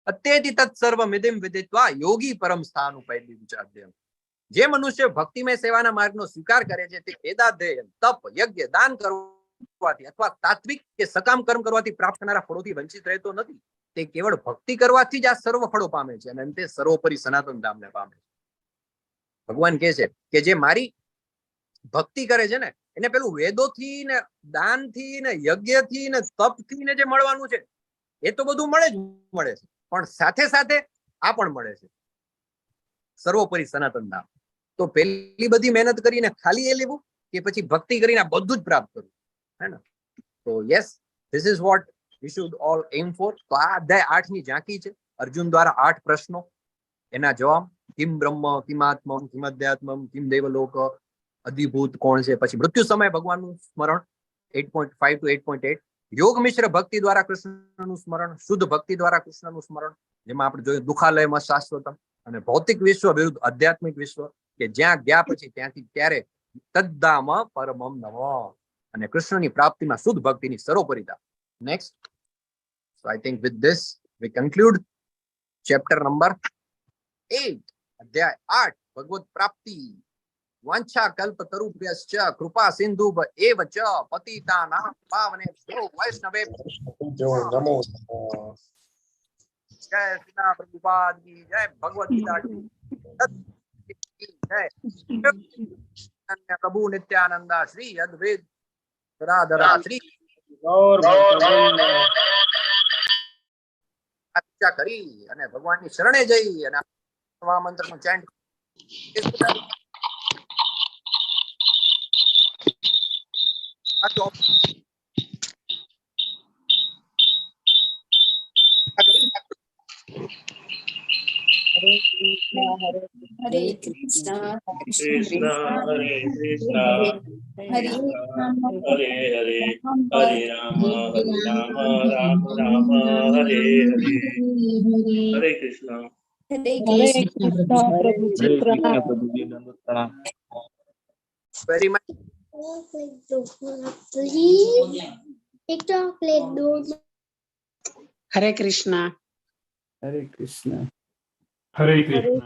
અત્યેતિ તત્સર્વમિદિમ વિદિત્વા યોગી પરમ સ્થાન ઉપૈતિ વિચાર્ય. જે મનુષ્ય ભક્તિમય સેવાના માર્ગનો સ્વીકાર કરે છે તે વેદાધ્યયન, તપ, યજ્ઞ, દાન કરવાથી અથવા તાત્વિક કે સકામ કર્મ કરવાથી પ્રાપ્ત થનારા ફળોથી વંચિત રહેતો નથી. તે કેવળ ભક્તિ કરવાથી જ આ સર્વ ફળો પામે છે અને અંતે સર્વોપરી સનાતન ધામને પામે છે. ભગવાન કહે છે કે જે મારી ભક્તિ કરે છે ને, એને પેલું વેદોથી ને દાનથી ને યજ્ઞથી ને તપથી ને જે મળવાનું છે એ તો બધું મળે જ મળે છે, પણ સાથે સાથે આ પણ મળે છે, સર્વોપરી સનાતન ધામ. તો પેલી બધી મહેનત કરીને ખાલી એ લેવું કે પછી ભક્તિ કરીને આ બધું જ પ્રાપ્ત કરવું, હે ને? તો yes, this is what we should all aim for. તો આ અધ્યાય 8 ની ઝાંખી છે. અર્જુન દ્વારા 8 પ્રશ્નો, એના જવાબ: કિમ બ્રહ્મ, કિમ આત્મમ, કિમ અધ્યાત્મમ, કિમ દેવલોક, અધિભૂત કોણ છે, પછી મૃત્યુ સમયે ભગવાનનું સ્મરણ 8.5 ટુ 8.8, યોગ મિશ્ર ભક્તિ દ્વારા કૃષ્ણનું સ્મરણ, શુદ્ધ ભક્તિ દ્વારા કૃષ્ણનું સ્મરણ, જેમાં આપણે જોયું દુઃખાલયમાં શાશ્વતમ, અને ભૌતિક વિશ્વ વિરુદ્ધ આધ્યાત્મિક વિશ્વ, કે જ્યાં ગયા પછી ત્યાંથી ત્યારે તદ્ધામ પરમમ મમ, અને કૃષ્ણની પ્રાપ્તિમાં શુદ્ધ ભક્તિની સર્વોપરિતા. Next. So I think with this we conclude chapter number 8, અધ્યાય 8, ભગવત પ્રાપ્તિ. વાંછા કલ્પ તરુભ્યશ્ચ કૃપા સિંધુ એવ ચ પતિતાનાં પાવનેભ્યો વૈષ્ણવે નમો. જય શ્રી પ્રભુપાદ કી જય, ભગવદ ગીતા કી જય, પ્રભુ નિત્યાનંદા, શ્રી અદ્વૈત ગદાધરા, શ્રી ગૌર ભક્ત પૂજા કરી અને ભગવાનની શરણે જઈ અને આ મંત્રનું ચેન્ટ હરે કૃષ્ણ કૃષ્ણ હરે કૃષ્ણ, હરે હરે હરે, હરે રામ હરે રામ, રામ રામ હરે હરે. હરે કૃષ્ણ. હરે કૃષ્ણ પ્રભુજી, પ્રણામ. પ્રભુજી, દંડવત પ્રણામ. Very much. Please, એક ચોકલેટ દો. હરે કૃષ્ણ. હરે કૃષ્ણ. હરે કૃષ્ણ.